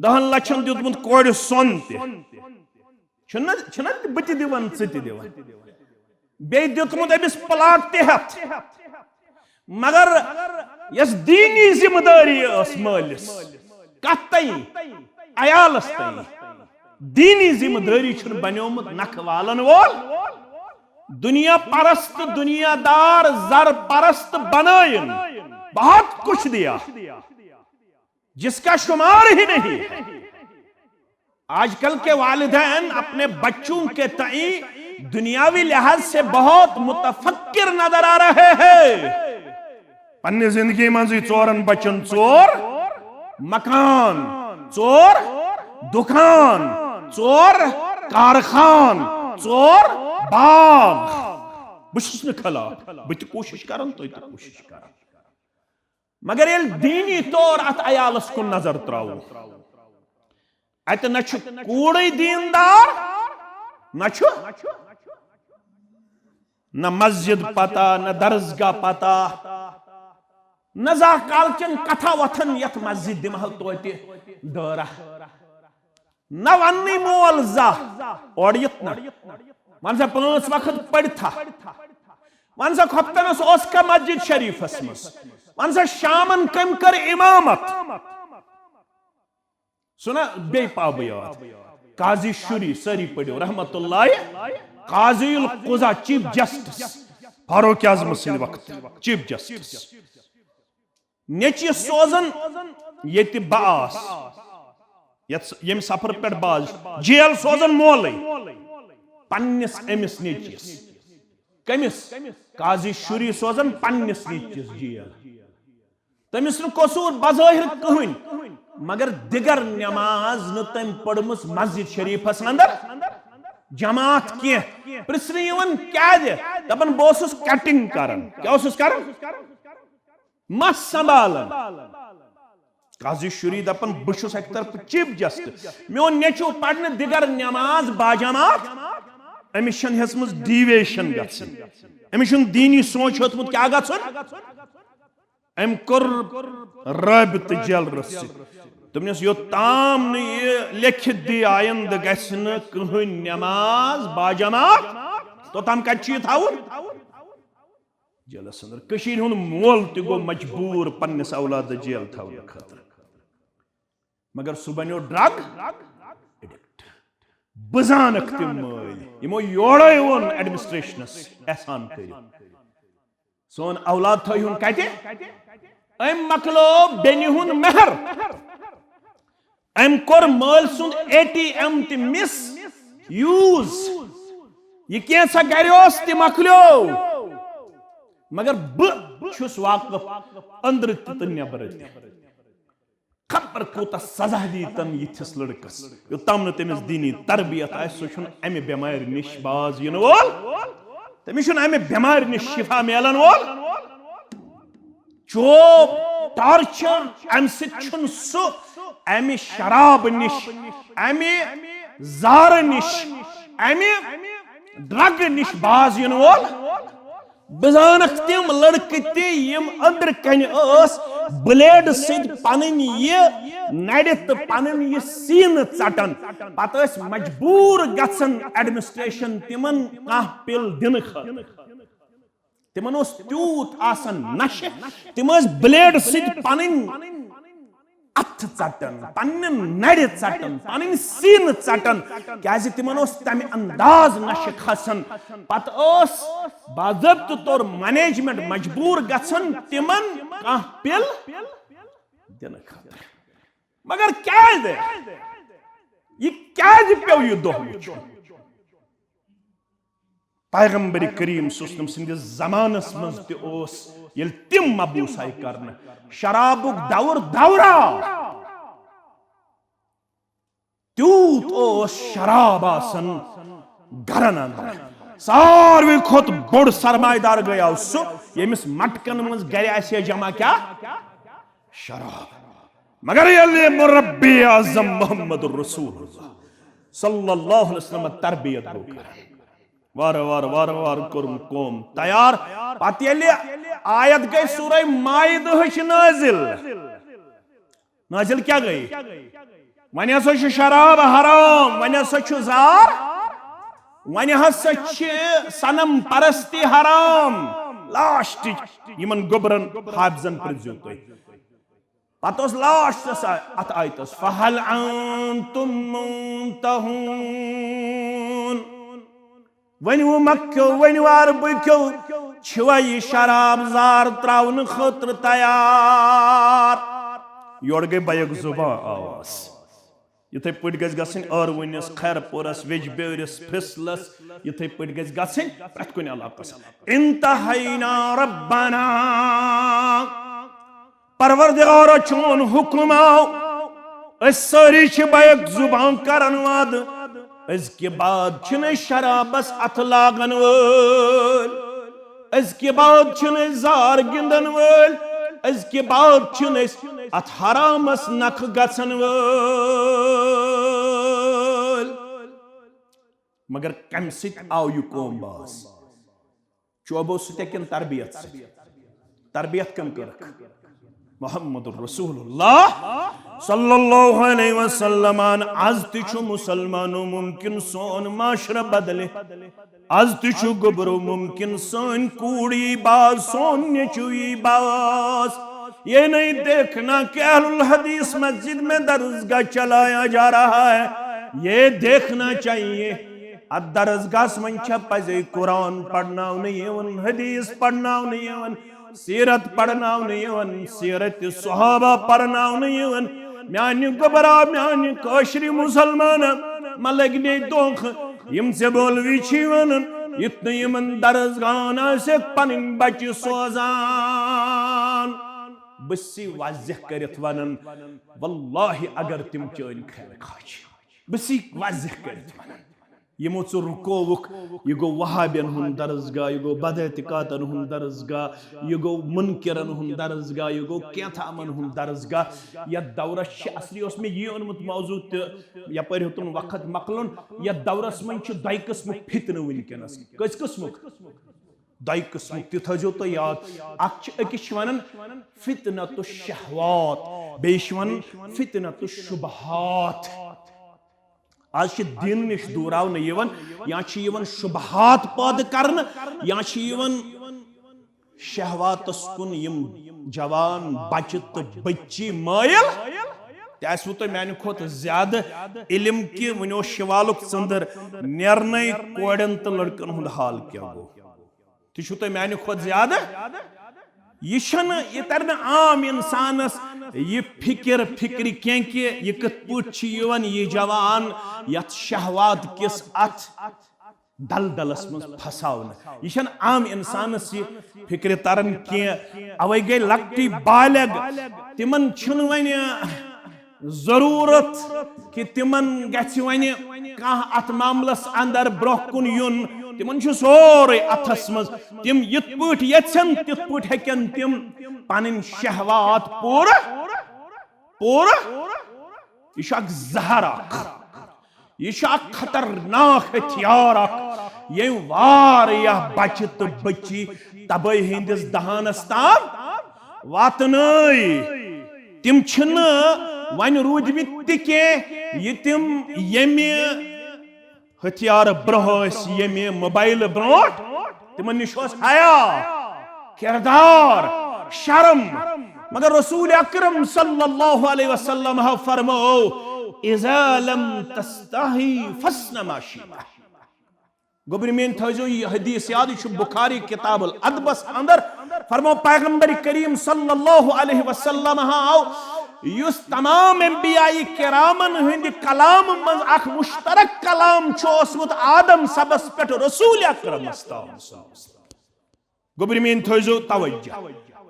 دہن لچھن دیُتمُت کورِ سۄن تہِ۔ چھُنہ، چھُنہ بہٕ تہِ دِوان، ژٕ تہِ دِوان۔ بیٚیہِ دیُتمُت أمِس پلاٹ تہِ ہٮ۪تھ۔ مگر یۄس دیٖنی ذمہٕ دٲری ٲس مٲلِس، کتھ تام؟ عیالس تام۔ دیٖنی ذمہٕ دٲری چھُنہٕ بنیومُت نکھٕ والن وول۔ دنیا پرست، دنیا دار، زر پرست بنائن، بہت کچھ دیا، جس کا شمار ہی نہیں ہے۔ آج کل کے والدین اپنے بچوں کے تئیں دنیاوی لحاظ سے بہت متفکر نظر آ رہے ہیں۔ پننہِ زندگی منٛزٕے ژورن بچن ژور مکان، ژور دُکان، ژور کارخان، ژور باغ۔ بہٕ چھُس نہٕ خلاف، بہٕ تہِ کوٗشِش کران، تُہۍ تہِ کوٗشِش کران۔ مگر ییٚلہِ دیٖنی طور اتھ عیالس کُن نظر تراوو، اتہِ نہ چھُ کوٗرٕے دیٖندار، نہ چھُ، نہ مسجد پتہ، نہ درسگاہ پتہ، نہ زانٛہہ کالچن کتھا وۄتھان یتھ مسجد دِمہو توتہِ دٲرہ۔ نہ وننٕے مول زانٛہہ اورٕ یِتھ نہ۔ ون سا پانٛژھ وقت پٔرتھا۔ ون سا خۄفتنس اوس کانٛہہ مسجد شریفس منٛز۔ ون سا شامن کٔمۍ کٔر امامت؟ سُہ نہ بیٚیہِ پاو بہٕ یاد۔ قاضی شُری، سٲری پٔرِو رحمت اللہ، قاضی القضا، چیف جسٹس، فاروق اعظم سٕنٛدِ وقتہٕ چیف جسٹس۔ نیٚچوِس سوزان ییٚتہِ بہٕ آس، یتھ س-، ییٚمہِ سفرٕ پٮ۪ٹھ بہٕ آس، جیل سوزان مولٕے پننِس أمِس نیٚچوِس۔ کٔمِس؟ قاضی شُری سوزان پننِس نیٚچوِس جیل۔ تٔمِس نہٕ قصوٗر بظٲہِر کٕہٕنۍ، مگر دِگر نٮ۪ماز نہٕ تٔمۍ پٔرمٕژ مسجد شریفس اندر جماعت کینٛہہ۔ پرژھنہٕ یِوان کیازِ؟ دپان، بہٕ اوسُس کٹنگ کران۔ کیٛاہ اوسُس کران؟ مس سنبھالان۔ قاضی شُری دپان، بہٕ چھُس اکہِ طرفہٕ چیف جسٹس، میون نیٚچو پرنہٕ دِگر نٮ۪ماز باجماعت، أمِس چھنہٕ ہیٚژمٕژ ڈیویشن گژھٕنۍ، أمِس چھُنہٕ دیٖنی سونٛچ ہیوٚتمُت کیٛاہ گژھُن۔ أمۍ کوٚر رٲبطہٕ جیلرس سۭتۍ۔ دوٚپنس، یوٚتام نہٕ یہِ لیکھِتھ دی آیندٕ گژھِ نہٕ کٕہٕنۍ نٮ۪ماز باجماعت، توٚتام کتہِ چھُ یہِ تھاوُن؟ جیلس اندر۔ کٔشیٖرِ ہُنٛد مول تہِ گوٚو مجبوٗر پننِس اولادس جیل تھاونہٕ خٲطرٕ، مگر سُہ بنیو ڈرگ ایڈکٹ۔ بہٕ زانکھ تِم مٲلۍ، یِمو یورے ووٚن ایڈمنسٹریشنس احسان کٔرِو۔ سون اولاد تھٲیہُن کتہِ؟ أمۍ مۄکلو بیٚنہِ ہُنٛد مہر۔ أمۍ کوٚر مٲلۍ سُنٛد اے ٹی ایم تہِ مس یوز۔ یہِ کینٛژھا گرِ اوس تہِ مۄکلیو۔ مگر بہٕ چھُس واقف أنٛدرٕ تہِ تہٕ نیٚبرٕ تہِ۔ خبر کوٗتاہ سزا دیٖتن یِتھِس لڑکس، یوٚتام نہٕ تٔمِس دیٖنی تربیت آسہِ، سُہ چھُنہٕ امہِ بٮ۪مارِ نِش باز یِنہٕ وول، تٔمِس چھُنہٕ امہِ بٮ۪مارِ نِش شفا میلن وول۔ چوب، ٹارچر، امہِ سۭتۍ چھُنہٕ سُہ امہِ شراب نِش، امہِ زارٕ نِش، امہِ ڈرگ نِش باز یِنہٕ وول۔ بہٕ زانکھ تِم لڑکہٕ تہِ یِم أنٛدرٕ کنہِ ٲس بلیڈ سۭتۍ پنٕنۍ یہِ نرِ تہٕ پنٕنۍ یہِ سیٖنہٕ ژٹان۔ پتہٕ ٲسۍ مجبوٗر گژھان ایڈمنسٹریشن تِمن کانٛہہ پِل دِنہٕ خٲطرٕ۔ تِمن اوس تیوٗت آسان نشہٕ، تِم ٲسۍ بلیڈ سۭتۍ پنٕنۍ اتھٕ ژٹان، پننہِ نرِ ژٹان، پنٕنۍ سیٖنہٕ ژٹان، کیازِ تِمن اوس تمہِ انداز نشہٕ کھسان۔ پتہٕ اوس باضٲبطہٕ طور مینجمنٹ مجبوٗر گژھان تِمن کانٛہہ پِل دِنہٕ خٲطرٕ۔ مگر کیازِ؟ یہِ کیازِ پیوٚو یہِ دۄہ وٕچھُن؟ پیغمبر کریم صلی اللہ علیہ وسلم سٕنٛدِس زمانس منٛز تہِ اوس، ییٚلہِ تِم مبوس آیہِ کرنہٕ، شرابُک دور دورہ۔ تیوٗت اوس شراب آسان گرن اندر۔ ساروی کھۄتہٕ بوٚڑ سرمایہ دار گٔیاو سُہ، ییٚمِس مٹکن منٛز گرِ آسہِ ہے جمع کیٛاہ؟ شراب۔ مگر ییٚلہِ مربی اعظم محمد رسول اللہ صلی اللہ علیہ وسلم تربیت گوٚو کران، وارٕ وارٕ وارٕ وارٕ کوٚرُن قوم تیار۔ پتہٕ ییٚلہِ آیت گٔے سورہ مائدہٕچ نٲزِل، نٲزِل کیٛاہ گٔے؟ وۄنۍ ہسا چھُ شراب حرام، وۄنۍ ہسا چھُ زار، وۄنۍ ہسا چھِ صنم پرستی حرام۔ لاسٹٕچ یِمن گوٚبرن حافظن پرٛژھزیو تُہۍ۔ پتہٕ اوس لاسٹس آ-، اتھ آیتس، "فہل انتم منتہون"۔ ؤنِو مکیو، ؤنِو عربہٕ کیو، چھِوا یہِ شراب زار تراونہٕ خٲطرٕ تیار؟ یورٕ گٔے بیک زبان آواز۔ یِتھے پٲٹھۍ گژھِ گژھٕنۍ ٲروٕنِس، خیر پورس، ویجبیٲرِس، فِصلس، یِتھے پٲٹھۍ گژھِ گژھٕنۍ پرٛٮ۪تھ کُنہِ علاقس۔ انتہینا ربنا، پروردگارا، چون حکم آو، أسۍ سٲری چھِ بیک زبان کرن وعدٕ، أزکہِ بعد چھِنہٕ أسۍ شرابس اتھٕ لاگن وٲلۍ، أزکہِ بعد چھِنہٕ أسۍ زار گِنٛدن وٲلۍ، أزکہِ بعد چھِنہٕ أسۍ اتھ حرامس نکھٕ گژھن وٲلۍ۔ مگر کمہِ سۭتۍ آو یہِ قوم باز؟ چوبو سۭتۍ کِنہٕ تربیت سۭتۍ؟ تربیت کٔمۍ کٔرٕکھ؟ محمد رسول اللہ صلی اللہ علیہ وسلم۔ آز تہِ چھُ مسلمانو ممکن سون معاشرٕ بدلہِ، آز تہِ چھُ گوٚبرو ممکن سٲنۍ کوٗر یی باز، سون نیٚچو یی باز۔ یہ نہیں دیکھنا کہ اہل الحدیث مسجد میں درسگاہ چلایا جا رہا ہے، یہ دیکھنا چاہیے اتھ درسگاہس منٛز چھا پزے قرآن پرناونہٕ یِوان، حدیث پرناونہٕ یِوان، سیرت پرناونہٕ یِوان، سیرت صحابہ پرناونہٕ یِوان۔ میانہِ گوٚبرا، میانہِ کٲشرِ مسلمان، مہ لگہِ نے دھوکہٕ۔ یِم ژےٚ مولوی چھی ونان، یُتھ نہٕ یِمن درسگاہن آسٮ۪کھ پنٕنۍ بچہِ سوزان۔ بہٕ چھُسے واضح کٔرِتھ ونان، واللہ اگر تِم چٲنۍ خیر خواہ چھِ، بہٕ چھُسے واضح کٔرِتھ ونان۔ یِمو ژٕ رُکووُکھ، یہِ گوٚو وہابین ہُنٛد درسگاہ، یہِ گوٚو بداعتقادن ہُنٛد درسگاہ، یہِ گوٚو منکرن ہُنٛد درسگاہ، یہِ گوٚو کینٛہہ تامن ہُنٛد درسگاہ۔ یتھ دورس چھِ، اصلی اوس مےٚ یی اوٚنمُت موضوع تہِ، یپٲرۍ ہیوٚتُن وقت مۄکلُن۔ یتھ دورس منٛز چھِ دۄیہِ قٕسمٕکۍ فتنہٕ وٕنکیٚنس۔ کٔژ قٕسمُک؟ دۄیہِ قٕسمُک۔ تہِ تھٲیزیو تُہۍ یاد۔ اکھ چھِ، أکِس چھِ ونان فتنة الشہوات، بیٚیہِ چھِ ونان فتنة الشبہات۔ آز چھِ دین نِش دوٗراونہٕ یِوان، یا چھِ یِوان شبہات پٲدٕ کرنہٕ، یا چھِ یِوان شہواتس کُن یِم جوان بچہِ تہٕ بچی مٲیِل۔ تہِ آسِوٕ تۄہہِ میانہِ کھۄتہٕ زیادٕ علم کہِ وُنہِ اوس شوالُک ژٔنٛدٕر نیرنَے، کورٮ۪ن تہٕ لڑکن ہُنٛد حال کیٛاہ گوٚو؟ تہِ چھُو تۄہہِ میانہِ کھۄتہٕ زیادٕ۔ یہِ چھَنہٕ، یہِ تَرِ نہٕ عام اِنسانَس یہِ فِکِر، فِکرِ کینٛہہ کہِ یہِ کِتھ پٲٹھۍ چھِ یِوان یہِ جوان یَتھ شہوات کِس اَتھ دلدلس منٛز پھساونہٕ۔ یہِ چھَنہٕ عام اِنسانَس یہِ فِکرِ تَران کینٛہہ۔ اَوَے گٔے لۄکٹی بالغ، تِمَن چھُنہٕ وۄنۍ ضروٗرت کہِ تِمَن گژھِ وۄنۍ کانٛہہ اَتھ معاملَس اندر برٛونٛہہ کُن یُن۔ تِمَن چھُ سورُے اَتھَس منٛز۔ تِم یِتھ پٲٹھۍ یَژھن، تِتھ پٲٹھۍ ہیٚکن تِم پَنٕنۍ شہوات پوٗرٕ، پوٗرٕ۔ یہِ چھُ اکھ زہر اکھ۔ یہِ چھُ اکھ خطرناک ہتھیار اکھ، ییٚمۍ واریاہ بچہِ تہٕ بچی تبٲہی ہٕنٛدِس دہانس تام واتنٲے۔ تِم چھِنہٕ وۄنۍ روٗدمٕتۍ تہِ کینٛہہ، یہِ تِم ییٚمہِ ہتھیار برٛونٛہہ ٲسۍ، ییٚمہِ موبایلہٕ برٛونٛٹھ، تِمن نِش اوس حیا، کردار، شرم۔ مگر رسول اکرم صلی اللہ علیہ وسلم ہا فرمو، "اذا لم تستحی فاصنع ما شئت۔" گوٚبرِ میٲنۍ، تھٲیزیو یہِ حدیث یاد، یہِ چھُ بخاری کتاب الادبس اندر۔ فرمو پیغمبر کریم صلی اللہ علیہ وسلم ہا آو، یُس تمام انبیاء کرامن ہٕنٛدِ کلام منٛز اکھ مشترک کلام چھُ اوسمُت آدم سبس پٮ۪ٹھ رسول اکرمس تام۔ گوٚبرِ میٲنۍ، تھٲیزیو توجہ۔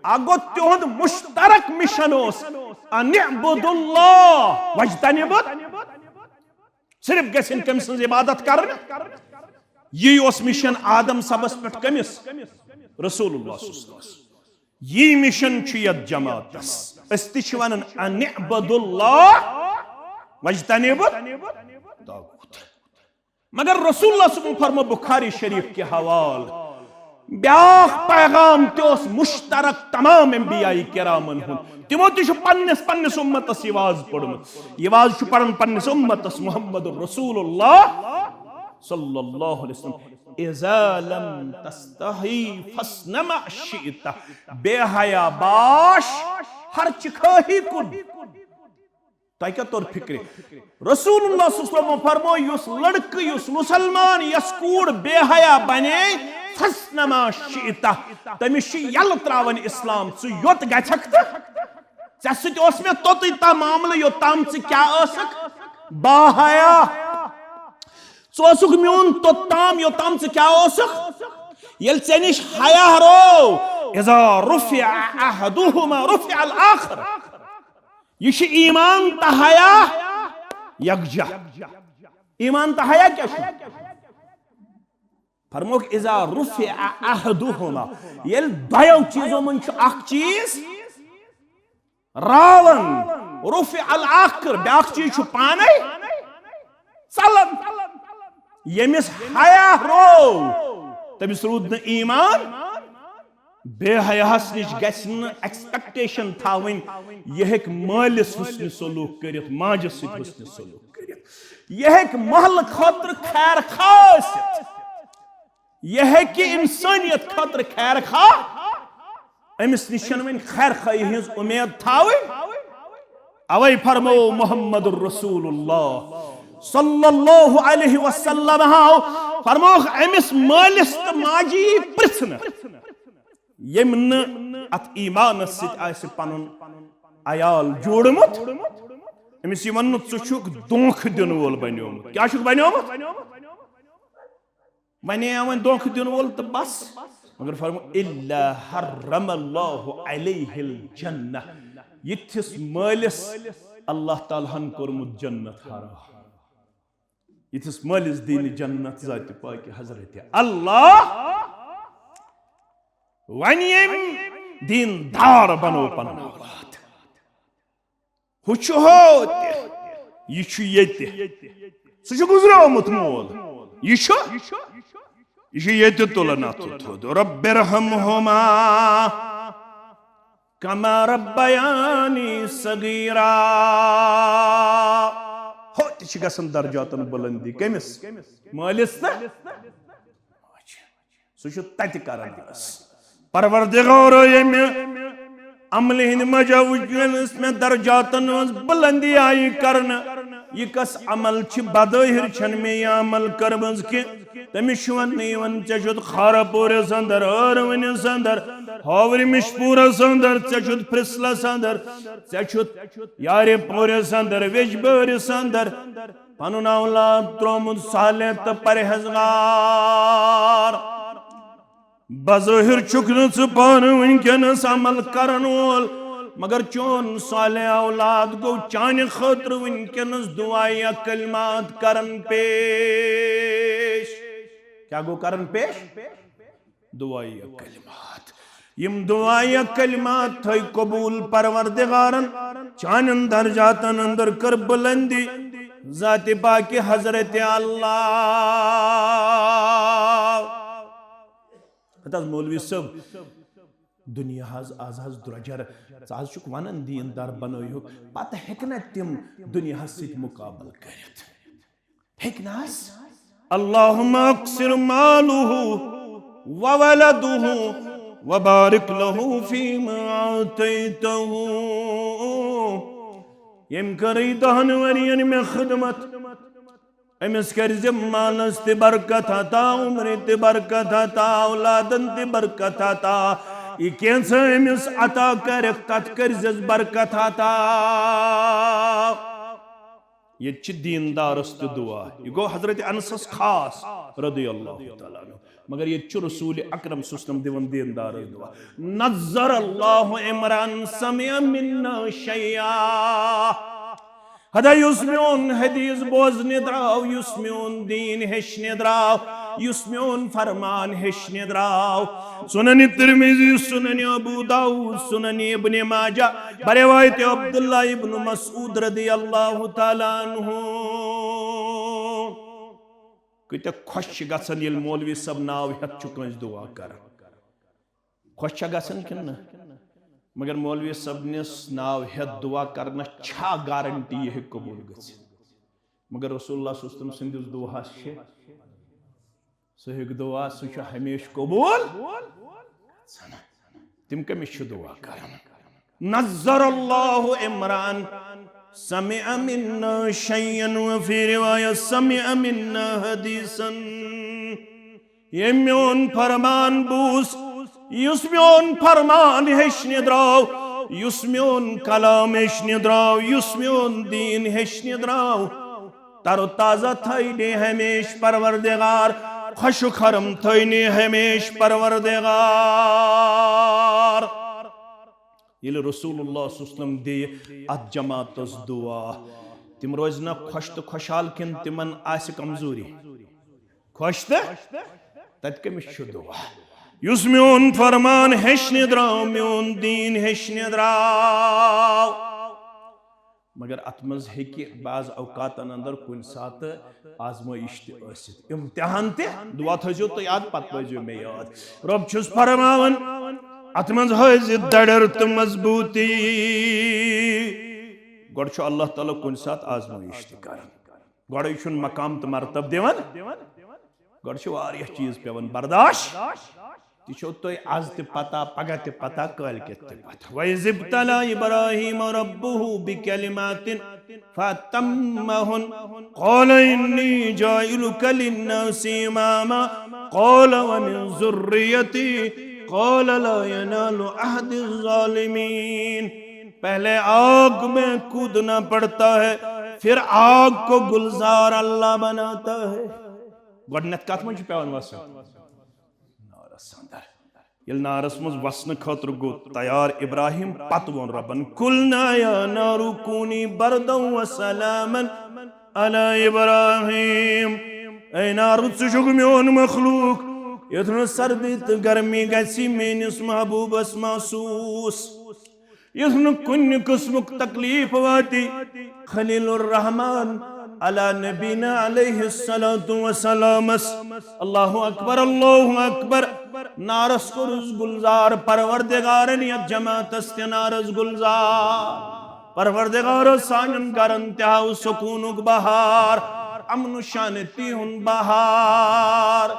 اکھ گوٚو تِہُنٛد مشترک مشن اوس، "ان اعبدوا اللہ واجتنبوا"۔ صرف گژھن کٔمۍ سٕنٛز عبادت کرنہٕ۔ یی اوس مشن آدم صٲبس پٮ۪ٹھ کٔمِس؟ رسول اللہ صلی اللہ علیہ وسلم۔ یی مشن چھُ یتھ جماعتس۔ أسۍ تہِ چھِ ونان، "ان اعبدوا اللہ واجتنبوا الطاغوت۔" مگر رسول اللہ صلی اللہ علیہ وسلم فرمو بخاری شریف کے حوالہ، بیاکھ پیغام تہِ اوس مشترک تمام انبیاء کرامن ہُنٛد۔ تِمو تہِ چھُ پننِس پننِس امتس یہِ واز پوٚرمُت۔ یہِ واز چھُ پران پننِس امتس محمد رسول اللہ صلی اللہ علیہ وسلم۔ اذا لم تستحی فاصنع ما شئت۔ بے حیا باش، ہرچہِ خٲہی کُن۔ تۄہہِ کیٛاہ توٚر فِکرِ؟ رسول اللہ صلی اللہ علیہ وسلم فرمو، یُس لڑکہٕ، یُس مسلمان، یۄس کوٗر بے حیا بنے، فاصنع ما شئت، تٔمِس چھُ یلہٕ تراوان اسلام، ژٕ یوٚت گژھکھ تہٕ ژےٚ سۭتۍ اوس مےٚ توٚتُے تام معاملہٕ، یوٚتام ژٕ کیٛاہ ٲسکھ؟ با حیا۔ ژٕ اوسُکھ میون توٚتام، یوٚتام ژٕ کیٛاہ اوسُکھ؟ ییٚلہِ ژےٚ نِش حیا رو، اذا رفع احدہما رفع الاخر۔ یہِ چھُ ایمان تہٕ حیا یکجا۔ ایمان تہٕ حیا کیٛاہ چھُ؟ فرموکھ، اذا رفع احدہما، ییٚلہِ دۄیو چیٖزو منٛز چھُ اکھ چیٖز راوان، رفع الاخر، بیٛاکھ چیٖز چھُ پانے ژلان۔ ییٚمِس حیا رو، تٔمِس روٗد نہٕ ایمان۔ بے حیاہس نِش گژھِ نہٕ ایکسپیکٹیشن تھاوٕنۍ، یہِ ہیٚکہِ مٲلِس حسنِ سلوک کٔرِتھ، ماجہِ سۭتۍ حسنِ سلوک کٔرِتھ، یہِ ہیٚکہِ محلہٕ خٲطرٕ خیر خواہ ٲسِتھ، یہِ ہیٚکہِ انسٲنیت خٲطرٕ خیر خواہ، أمِس نِش چھَنہٕ وۄنۍ خیر خواہی ہٕنٛز اُمید تھاوٕنۍ۔ اوے فرمو محمد رسول اللہ صلی اللہ علیہ وسلم ہاو فرموکھ، أمِس مٲلِس تہٕ ماجہِ یی پرژھنہٕ، ییٚمۍ نہٕ اتھ ایمانس سۭتۍ آسہِ پنُن عیال جوڑمُت، أمِس یی وننہٕ، ژٕ چھُکھ دھوکہٕ دِنہٕ وول بنیومُت۔ کیٛاہ چھُکھ بنیومُت؟ ونے آو وۄنۍ دھوکہٕ دِنہٕ وول تہٕ بس۔ مگر فرمو، الا حرم اللہ علیہ الجنہ، یِتھِس مٲلِس اللہ تعالیٰ ہن کوٚرمُت جنت حرام۔ یِتھِس مٲلِس دِنہٕ جنت ذاتِ پاکہِ حضرت اللہ۔ وۄنۍ ییٚمۍ دیندار بنو پنُن اولاد، ہُہ چھُ ہوتہِ، یہِ چھُ ییٚتہِ۔ سُہ چھُ گُزریومُت مول۔ یہِ چھُ، یہِ چھُ ییٚتہِ تُلان اَتھٕ تھوٚد۔ رب ارحمہما کما ربیانی صغیرا۔ ہوتہِ چھِ گژھان درجاتن بُلندی۔ کٔمِس؟ مٲلِس تہٕ سُہ چھُ تتہِ کران حظ۔ پروردگارو، ییٚمہِ عملہِ ہٕنٛدِ موجب وٕنکیٚنس مےٚ درجاتن ہٕنٛز بُلندی آیہِ کرنہٕ، یہِ کس عمل چھِ؟ بظٲہر چھنہٕ مےٚ یہِ عمل کٔرمٕژ کینٛہہ۔ تٔمِس چھُ وننہٕ یِوان، ژےٚ چھُتھ خارہ پوٗرِس اندر، ہٲروٕنِس اندر، ہاورِ مشپوٗرس اندر، ژےٚ چھُتھ پرسلس اندر، ژےٚ چھُتھ یارِ پوٗرِس اندر، ویجبٲرِس اندر۔ پنُن اولاد ترٛوومُت صالح تہٕ پرہیزگار۔ بظٲہر چھُکھ نہٕ ژٕ پانہٕ وٕنکیٚنس عمل کرن وول، مگر چون صالح اولاد گوٚو چانہِ خٲطرٕ وٕنکیٚنس دعایہ کلمات کرن پیش۔ کیٛاہ گوٚو کرن پیش؟ دعایہ کلمات۔ یِم دعایہ کلمات تھٲے قبول پروردگارن، چانٮ۪ن درجاتن اندر کٔر بُلندی۔ ذاتِ پاکہِ حضرت اللہ۔ ہتہٕ حظ مولوی صٲب، دُنیا حظ، از حظ درٛۄجر، ژٕ حظ چھُکھ ونان دیندار بنٲیہُکھ، پتہٕ ہیٚکہِ نہ تِم دُنیاہس سۭتۍ مقابلہٕ کٔرِتھ؟ ہیٚکہِ نہ حظ؟ اللہم اکثر مالہ وولدہ وبارک لہ فیما آتیتہ۔ ییٚمۍ کٔرٕے دہن ؤرین مےٚ خدمت، أمِس کٔرزِ مالس تہِ برکت عطا، عمرِ تہِ برکت عطا، اولادن تہِ برکت عطا۔ یہِ کینٛژھا أمِس عطا کرکھ، تتھ کٔرزٮ۪س برکت عطا۔ ییٚتہِ چھِ دیندارس تہِ دعا۔ یہِ گوٚو حضرت انسس خاص رضی اللہ تعالیٰ عنہ۔ مگر ییٚتہِ چھُ رسول اکرم صلی اللہ علیہ وسلم دِوان دیندارس دعا۔ نظر اللہ امرا سمع منا شیئا۔ ہدا یُس میون حدیث بوزنہِ درٛاو، یُس میون دیٖن ہیٚچھنہِ درٛاو، یُس میون فرمان ہیٚچھنہِ درٛاو۔ سنن ترمذی، سنن ابو داؤد، سنن ابن ماجہ، بروایت عبداللہ ابن مسعود رضی اللہ تعالیٰ عنہ۔ کۭتیاہ خۄش چھِ گژھان ییٚلہِ مولوی صٲب ناو ہٮ۪تھ چھُ کٲنٛسہِ دُعا کران۔ خۄش چھا گژھان کِنہٕ نہ؟ مگر مولوی صٲبنِس ناو ہٮ۪تھ دُعا کرنس چھا گارنٹی یہِ ہیٚکہِ قبوٗل گٔژھِتھ؟ مگر رسول اللہ صلی اللہ علیہ وسلم سٕنٛدِس دُعاہس چھِ، سُہ ہیٚکہِ دُعا، سُہ چھُ ہمیشہِ قبوٗل گژھان۔ تِم کٔمِس چھِ دُعا کران؟ نظر اللہ امرأن سمع منا شیئا وفی روایت سمع منا حدیثا۔ ییٚمۍ میون فرمان بوٗز، یُس میون فرمان ہیٚچھنہِ درٛاو، یُس میون کلام ہیٚچھنہِ درٛاو، یُس میون دیٖن ہیٚچھنہِ درٛاو، تر و تازہ تھٲینہِ ہمیشہِ پروردگار، خۄش و خرم تھٲینہِ ہمیشہِ پروردگار۔ ییٚلہِ رسول اللہ صلی اللہ علیہ وسلم دِیہِ اتھ جماعتس دُعا، تِم روزِ نہ خۄش تہٕ خۄشحال کِنہٕ تِمن آسہِ کمزوری؟ خۄش تہٕ تتہِ کٔمِس چھُ دُعا؟ یُس میون فرمان ہیٚچھنہِ درٛاو، میون دیٖن ہیٚچھنہِ درٛاو۔ مگر اتھ منٛز ہیٚکہِ بعض اوقاتن اندر کُنہِ ساتہٕ آزمٲیش تہِ ٲسِتھ، امتحان تہِ۔ دُعا تھٲیزیو تُہۍ یاد، پتہٕ پٲیزیو مےٚ یاد۔ رۄب چھُس فرماوان، اتھ منٛز ہٲیزِ دڑر تہٕ مضبوٗطی۔ گۄڈٕ چھُ اللہ تعالیٰ کُنہِ ساتہٕ آزمٲیش تہِ کران۔ گۄڈَے چھُنہٕ مقام تہٕ مرتب دِوان، گۄڈٕ چھِ واریاہ چیٖز پٮ۪وان برداش۔ تہِ چھو تۄہہِ از تہِ پتہ، پگاہ تہِ پتہ، کٲلۍ کٮ۪تھ تہِ پتہ۔ وَإِذِ ابْتَلَىٰ إِبْرَاهِيمَ رَبُّهُ بِكَلِمَاتٍ فَأَتَمَّهُنَّ قَالَ إِنِّي جَاعِلُكَ لِلنَّاسِ إِمَامًا قَالَ وَمِن ذُرِّيَّتِي قَالَ لَا يَنَالُ عَهْدِي الظَّالِمِينَ۔ پہلے آگ میں کودنا پڑتا ہے، پھر آگ کو گلزار اللہ بناتا ہے۔ گۄڈٕنٮ۪تھ کتھ منٛز چھُ پٮ۪وان وسُن؟ نارس اندر۔ ییٚلہِ نارس منٛز وسنہٕ خٲطرٕ گوٚو تیار ابراہیم، پتہٕ ووٚن رۄبن، "قلنا یا نار کونی بردا و سلاما علی ابراہیم۔" اے نار، ژٕ چھُکھ میون مخلوق، یُتھ نہٕ سردی تہٕ گرمی گژھِ میٲنِس محبوبس محسوس۔ یُس نہٕ کُنہِ قٕسمُک تکلیف واتی خلیل الرحمان علی نبینا علیہ الصلوۃ والسلامس۔ اللہ اکبر، اللہ اکبر۔ نارس کوٚرُس گلزار، پروردگارن یتھ جماعتس تہِ نارس گلزار۔ پروردگارو، سانٮ۪ن گرن تہِ ہاو سکوٗنُک بہار، امن و شانتی ہُنٛد بہار۔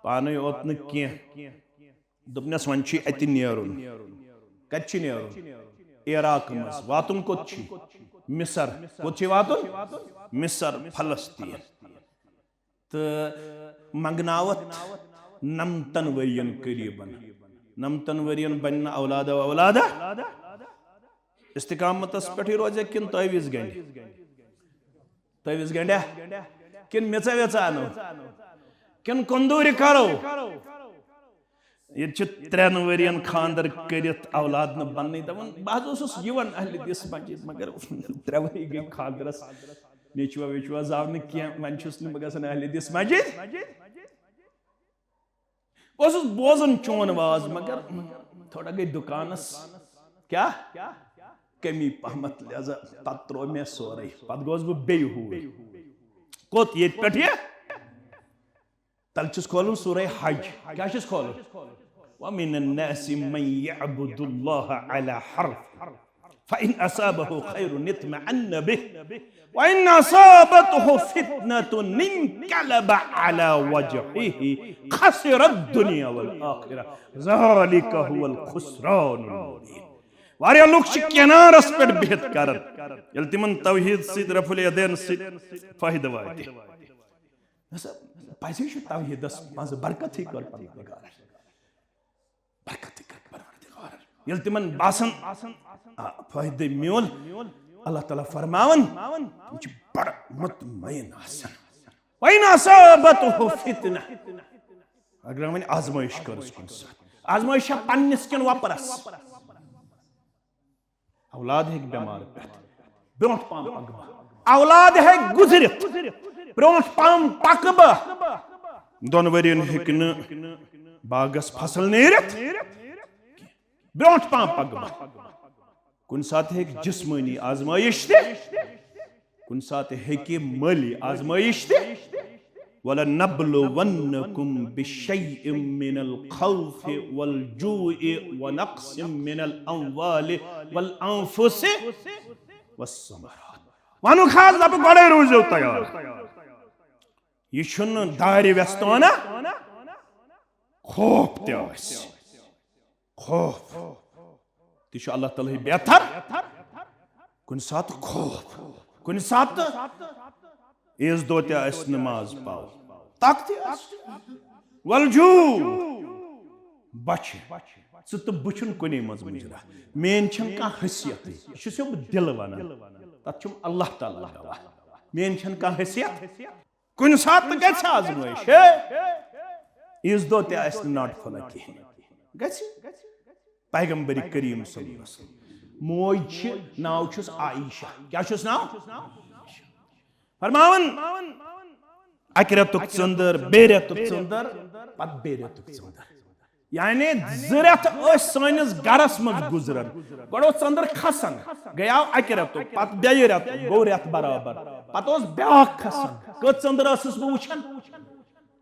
پانے یوت نہٕ کینٛہہ، دوٚپنَس، "وۄنۍ چھُے اَتہِ نیرُن۔" کَتہِ چھُ نیرُن؟ عراق منٛز۔ واتُن کوٚت چھُے؟ مصر۔ کوٚت چھُے واتُن؟ مصر، فلسطین۔ تہٕ منٛگناوَتھ نَمتَن ؤرِین قریٖبن۔ نَمتَن ؤرِین بَنہِ نہٕ اولادہ اولادہ۔ استقامتس پٮ۪ٹھٕے روزِ کِنہٕ تعویذ گنٛڈِ؟ تعویذ گنٛڈیا؟ کِنہٕ میژا ویژا انو؟ کِنہٕ کندوٗرِ کرو؟ ییٚتہِ چھِ ترٛٮ۪ن ؤرین خانٛدر کٔرِتھ اولاد نہٕ بننٕے۔ دپان، بہٕ حظ اوسُس یِوان اہلِ دیس مسجد، مگر ترٛےٚ ؤری گٔے خانٛدرس، نیٚچوا ویٚچوا زاو نہٕ کینٛہہ، وۄنۍ چھُس نہٕ بہٕ گژھان اہلِ دیس مسجد۔ بہٕ اوسُس بوزان چون واز، مگر تھوڑا گٔے دُکانس کیٛاہ کمی پہمتھ، لہذا پتہٕ ترٛوو مےٚ سورُے۔ پتہٕ گوس بہٕ بیٚیہِ ہوٗرۍ۔ کوٚت؟ ییٚتہِ پٮ۪ٹھ یہِ؟ تَلہٕ چھُس کھولُن سورہ حج۔ کیٛاہ چھُس کھولُن؟ وَمِنَ النَّاسِ مَن يَعْبُدُ اللَّهَ عَلَىٰ حَرْفٍ فَإِنْ أَصَابَهُ خَيْرٌ اطْمَأَنَّ بِهِ وَإِنْ أَصَابَتْهُ فِتْنَةٌ انْقَلَبَ عَلَىٰ وَجْهِهِ خَسِرَ الدُّنْيَا وَالْآخِرَةَ ذَٰلِكَ هُوَ الْخُسْرَانُ الْمُبِينُ۔ واریاہ لُکھ چھِ کِنارس پٮ۪ٹھ بِہِتھ کران، ییٚلہِ تِمن توحید سۭتۍ، رفع الیدین سۭتۍ فٲیدٕ واتہِ۔ نسا، پزے چھُ توحیدس منٛز برکتٕے کٔر پروردگارن۔ برکتٕے کٔر پروردگارن۔ ییٚلہِ تِمن باسان، آ، فٲیدٕ میول، اللہ تعالیٰ فرماوان، تِم چھِ بڑٕ مطمئن آسان۔ وَإِنْ أَصَابَتْهُ فِتْنَةٌ۔ اگر وۄنۍ آزمٲیش کٔرٕس کُنہِ ساتہٕ، آزمٲیش چھا پننِس کِنہٕ وۄپرس؟ اولاد ہیٚکہِ بٮ۪مار پٮ۪تھ، برونٛٹھ پہم پکہٕ بہٕ۔ اولاد ہیٚکہِ گُزرِتھ، برونٛٹھ پہم پکہٕ بہٕ۔ دۄن ؤرین ہیٚکہِ نہٕ باغس فصل نیٖرِتھ۔ برونٛٹھ پہم پکہٕ بہٕ۔ کُنہِ ساتہٕ ہیٚکہِ جسمٲنی آزمٲیش تہِ، کُنہِ ساتہٕ ہیٚکہِ مٲلی آزمٲیش تہِ۔ وَلَنَبْلُوَنَّكُمْ بِشَيْءٍ مِّنَ الْخَوْفِ وَالْجُوعِ وَنَقْصٍ مِّنَ الْأَمْوَالِ وَالْأَنفُسِ وَالثَّمَرَاتِ۔ وَنُکھ حظ دَپہٕ گۄڈَے روٗزِو تیار۔ یہِ چھُنہٕ دارِ وٮ۪ستانہ، خوف تہِ آسہِ۔ خوف۔ تہِ چھُ اللہ تعالیٰ ہٕے بہتر۔ کُنہِ ساتہٕ خوف، کُنہِ ساتہٕ عیٖذ دۄہ تہِ آسہِ نماز پاو، طاقتٕے آسہِ۔ وَالْجُوعِ، بۄچھِ۔ ژٕ تہٕ بہٕ چھُنہٕ کُنے منٛز مُجرا۔ میٲنۍ چھَنہٕ کانٛہہ حیثیتٕے۔ یہِ چھُس یہِ بہٕ دِلہٕ وَنان۔ تَتھ چھُم اللہ تعالیٰ گواہ۔ میٲنۍ چھَنہٕ کانٛہہ حیثیت۔ کُنہِ ساتہٕ تہِ گژھِ آزمٲیش، ہے، عیٖذ دۄہ تہِ آسہِ نہٕ ناٹہٕ پھوٚلہ کِہیٖنۍ۔ گژھِ۔ پیغمبر کریم صلی اللہ علیہ وسلم موج چھِ، ناو چھُس عائشہ۔ کیٛاہ چھُس ناو؟ فرماوان، اَکہِ رٮ۪تُک ژٔنٛدٕر، بیٚیہِ رٮ۪تُک ژٔنٛدٕر، پتہٕ بیٚیہِ رٮ۪تُک ژٔنٛدٕر۔ یعنی زٕ رٮ۪تھ ٲسۍ سٲنِس گرس منٛز گُزران۔ گۄڈٕ اوس ژٔنٛدٕر کھسان، گٔیاو اَکہِ رٮ۪تُک، پتہٕ بیٚیہِ رٮ۪تُک، گوٚو رٮ۪تھ برابر۔ پتہٕ اوس بیٛاکھ کھسان۔ کٔژ ژٔنٛدٕر ٲسٕس بہٕ وٕچھان؟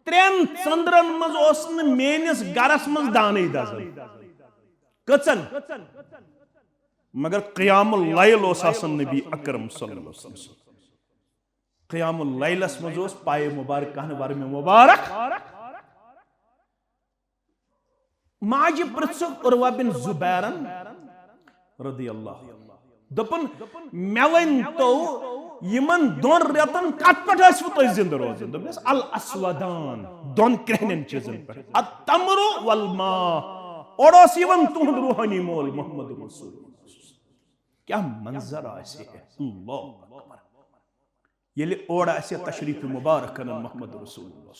ترٛٮ۪ن ژٔنٛدرن منٛز اوس نہٕ میٲنِس گرس منٛز دانٕے دزان۔ کٔژن؟ مگر قیام اللیل اوس آسان نبی اکرم صلی اللہ علیہ وسلم۔ قیام اللیلس منٛز اوس پایہِ مبارکہ ہن ورمہِ مبارک۔ ماجہِ پرژھُکھ عروہ بن زبیرن رضی اللہ عنہ۔ دوٚپُن، "مےٚ ؤنۍ تو، یِمن دۄن رٮ۪تن کتھ پٮ۪ٹھ ٲسوٕ تُہۍ زِندٕ روزان؟" دوٚپنس، "الاسودان، دۄن کرٛہنٮ۪ن چیٖزن پٮ۪ٹھ، التمر والماء۔" اورٕ اوس یِوان تُہُنٛد روحٲنی مول محمد رسول اللہ۔ کیٛاہ منظر آسہِ ہے۔ اللہ اکبر۔ ییٚلہِ اورٕ آسہِ تشریف مبارک انان محمد رسول اللہ۔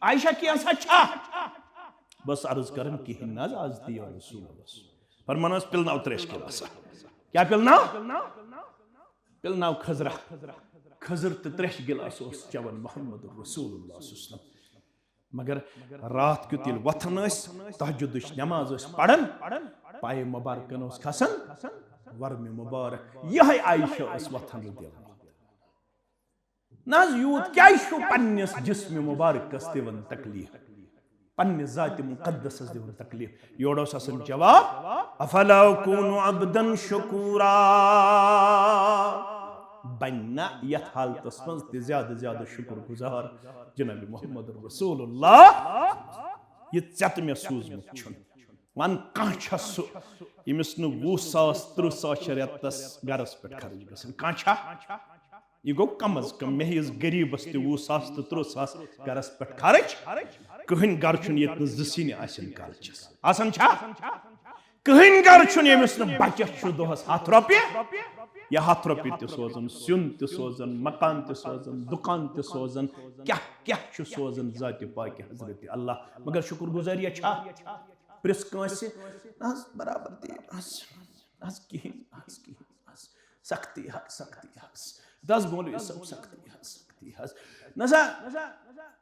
عائشہ، کینٛہہ سا چھا؟ بس عرض کران، کِہیٖنۍ نہ حظ، از تہِ یا رسول اللہ۔ فرمان حظ، پِلناو ترٛیش گِلاسا۔ کیٛاہ پِلناو؟ پِلناو کھٔزرا۔ کھٔزٕر تہٕ ترٛیش گِلاس اوس چٮ۪وان محمد رسول اللہ صلی اللہ علیہ وسلم۔ مگر راتھ کیُتھ ییٚلہِ وۄتھان ٲسۍ، تہجدٕچ نٮ۪ماز ٲسۍ پران، پایہِ مبارکن اوس کھسان ورمہِ مبارک۔ یِہے عائشہ ٲس وۄتھان رضی اللہ عنہا۔ نہ حظ، یوٗت کیٛازِ چھُو پننِس جسمِ مبارکس دِوان تکلیف، پننہِ ذاتِ مقدسس دِوان تکلیف؟ یورٕ اوس آسان جواب، "افلا اکون عبدا شکورا"۔ بنہِ نہ یتھ حالتس منٛز تہِ زیادٕ زیادٕ شکر گزار جناب محمد رسول اللہ، یہِ ژےٚ تہٕ مےٚ سوٗزمُت چھُن۔ وَن، کانٛہہ چھا سُہ ییٚمِس نہٕ وُہ ساس، تٕرٛہ ساس چھِ رٮ۪تس گرس پٮ۪ٹھ خرٕچ گژھان؟ کانٛہہ چھا؟ یہِ گوٚو کم از کم، مےٚ ہِوِس غریٖبس تہِ وُہ ساس تہٕ تٕرٛہ ساس گرس پٮ۪ٹھ خرٕچ۔ کٕہٕنۍ گرٕ چھُنہٕ ییٚتہِ نہٕ زٕ سِنۍ آسن کالچس۔ آسان چھا؟ کٕہٕنۍ گرٕ چھُنہٕ ییٚمِس نہٕ بچس چھُ دۄہس ہتھ رۄپیہِ، یا ہتھ رۄپیہِ تہِ سوزان، سیُن تہِ سوزان، مکان تہِ سوزان، دُکان تہِ سوزان، کیٛاہ کیٛاہ چھُ سوزان ذاتِ پاکہِ حضرت اللہ۔ مگر شُکر گُزٲریا چھا؟ پرٛژھ کٲنٛسہِ، نہ حظ، برابر تہِ، نہ حظ، نہ حظ کِہیٖنۍ، نہ حظ کِہیٖنۍ، نہ حظ۔ سختی حظ، سختی حظ۔ دَس مولوی صٲب، سختی حظ، سختی حظ۔ نہ سا،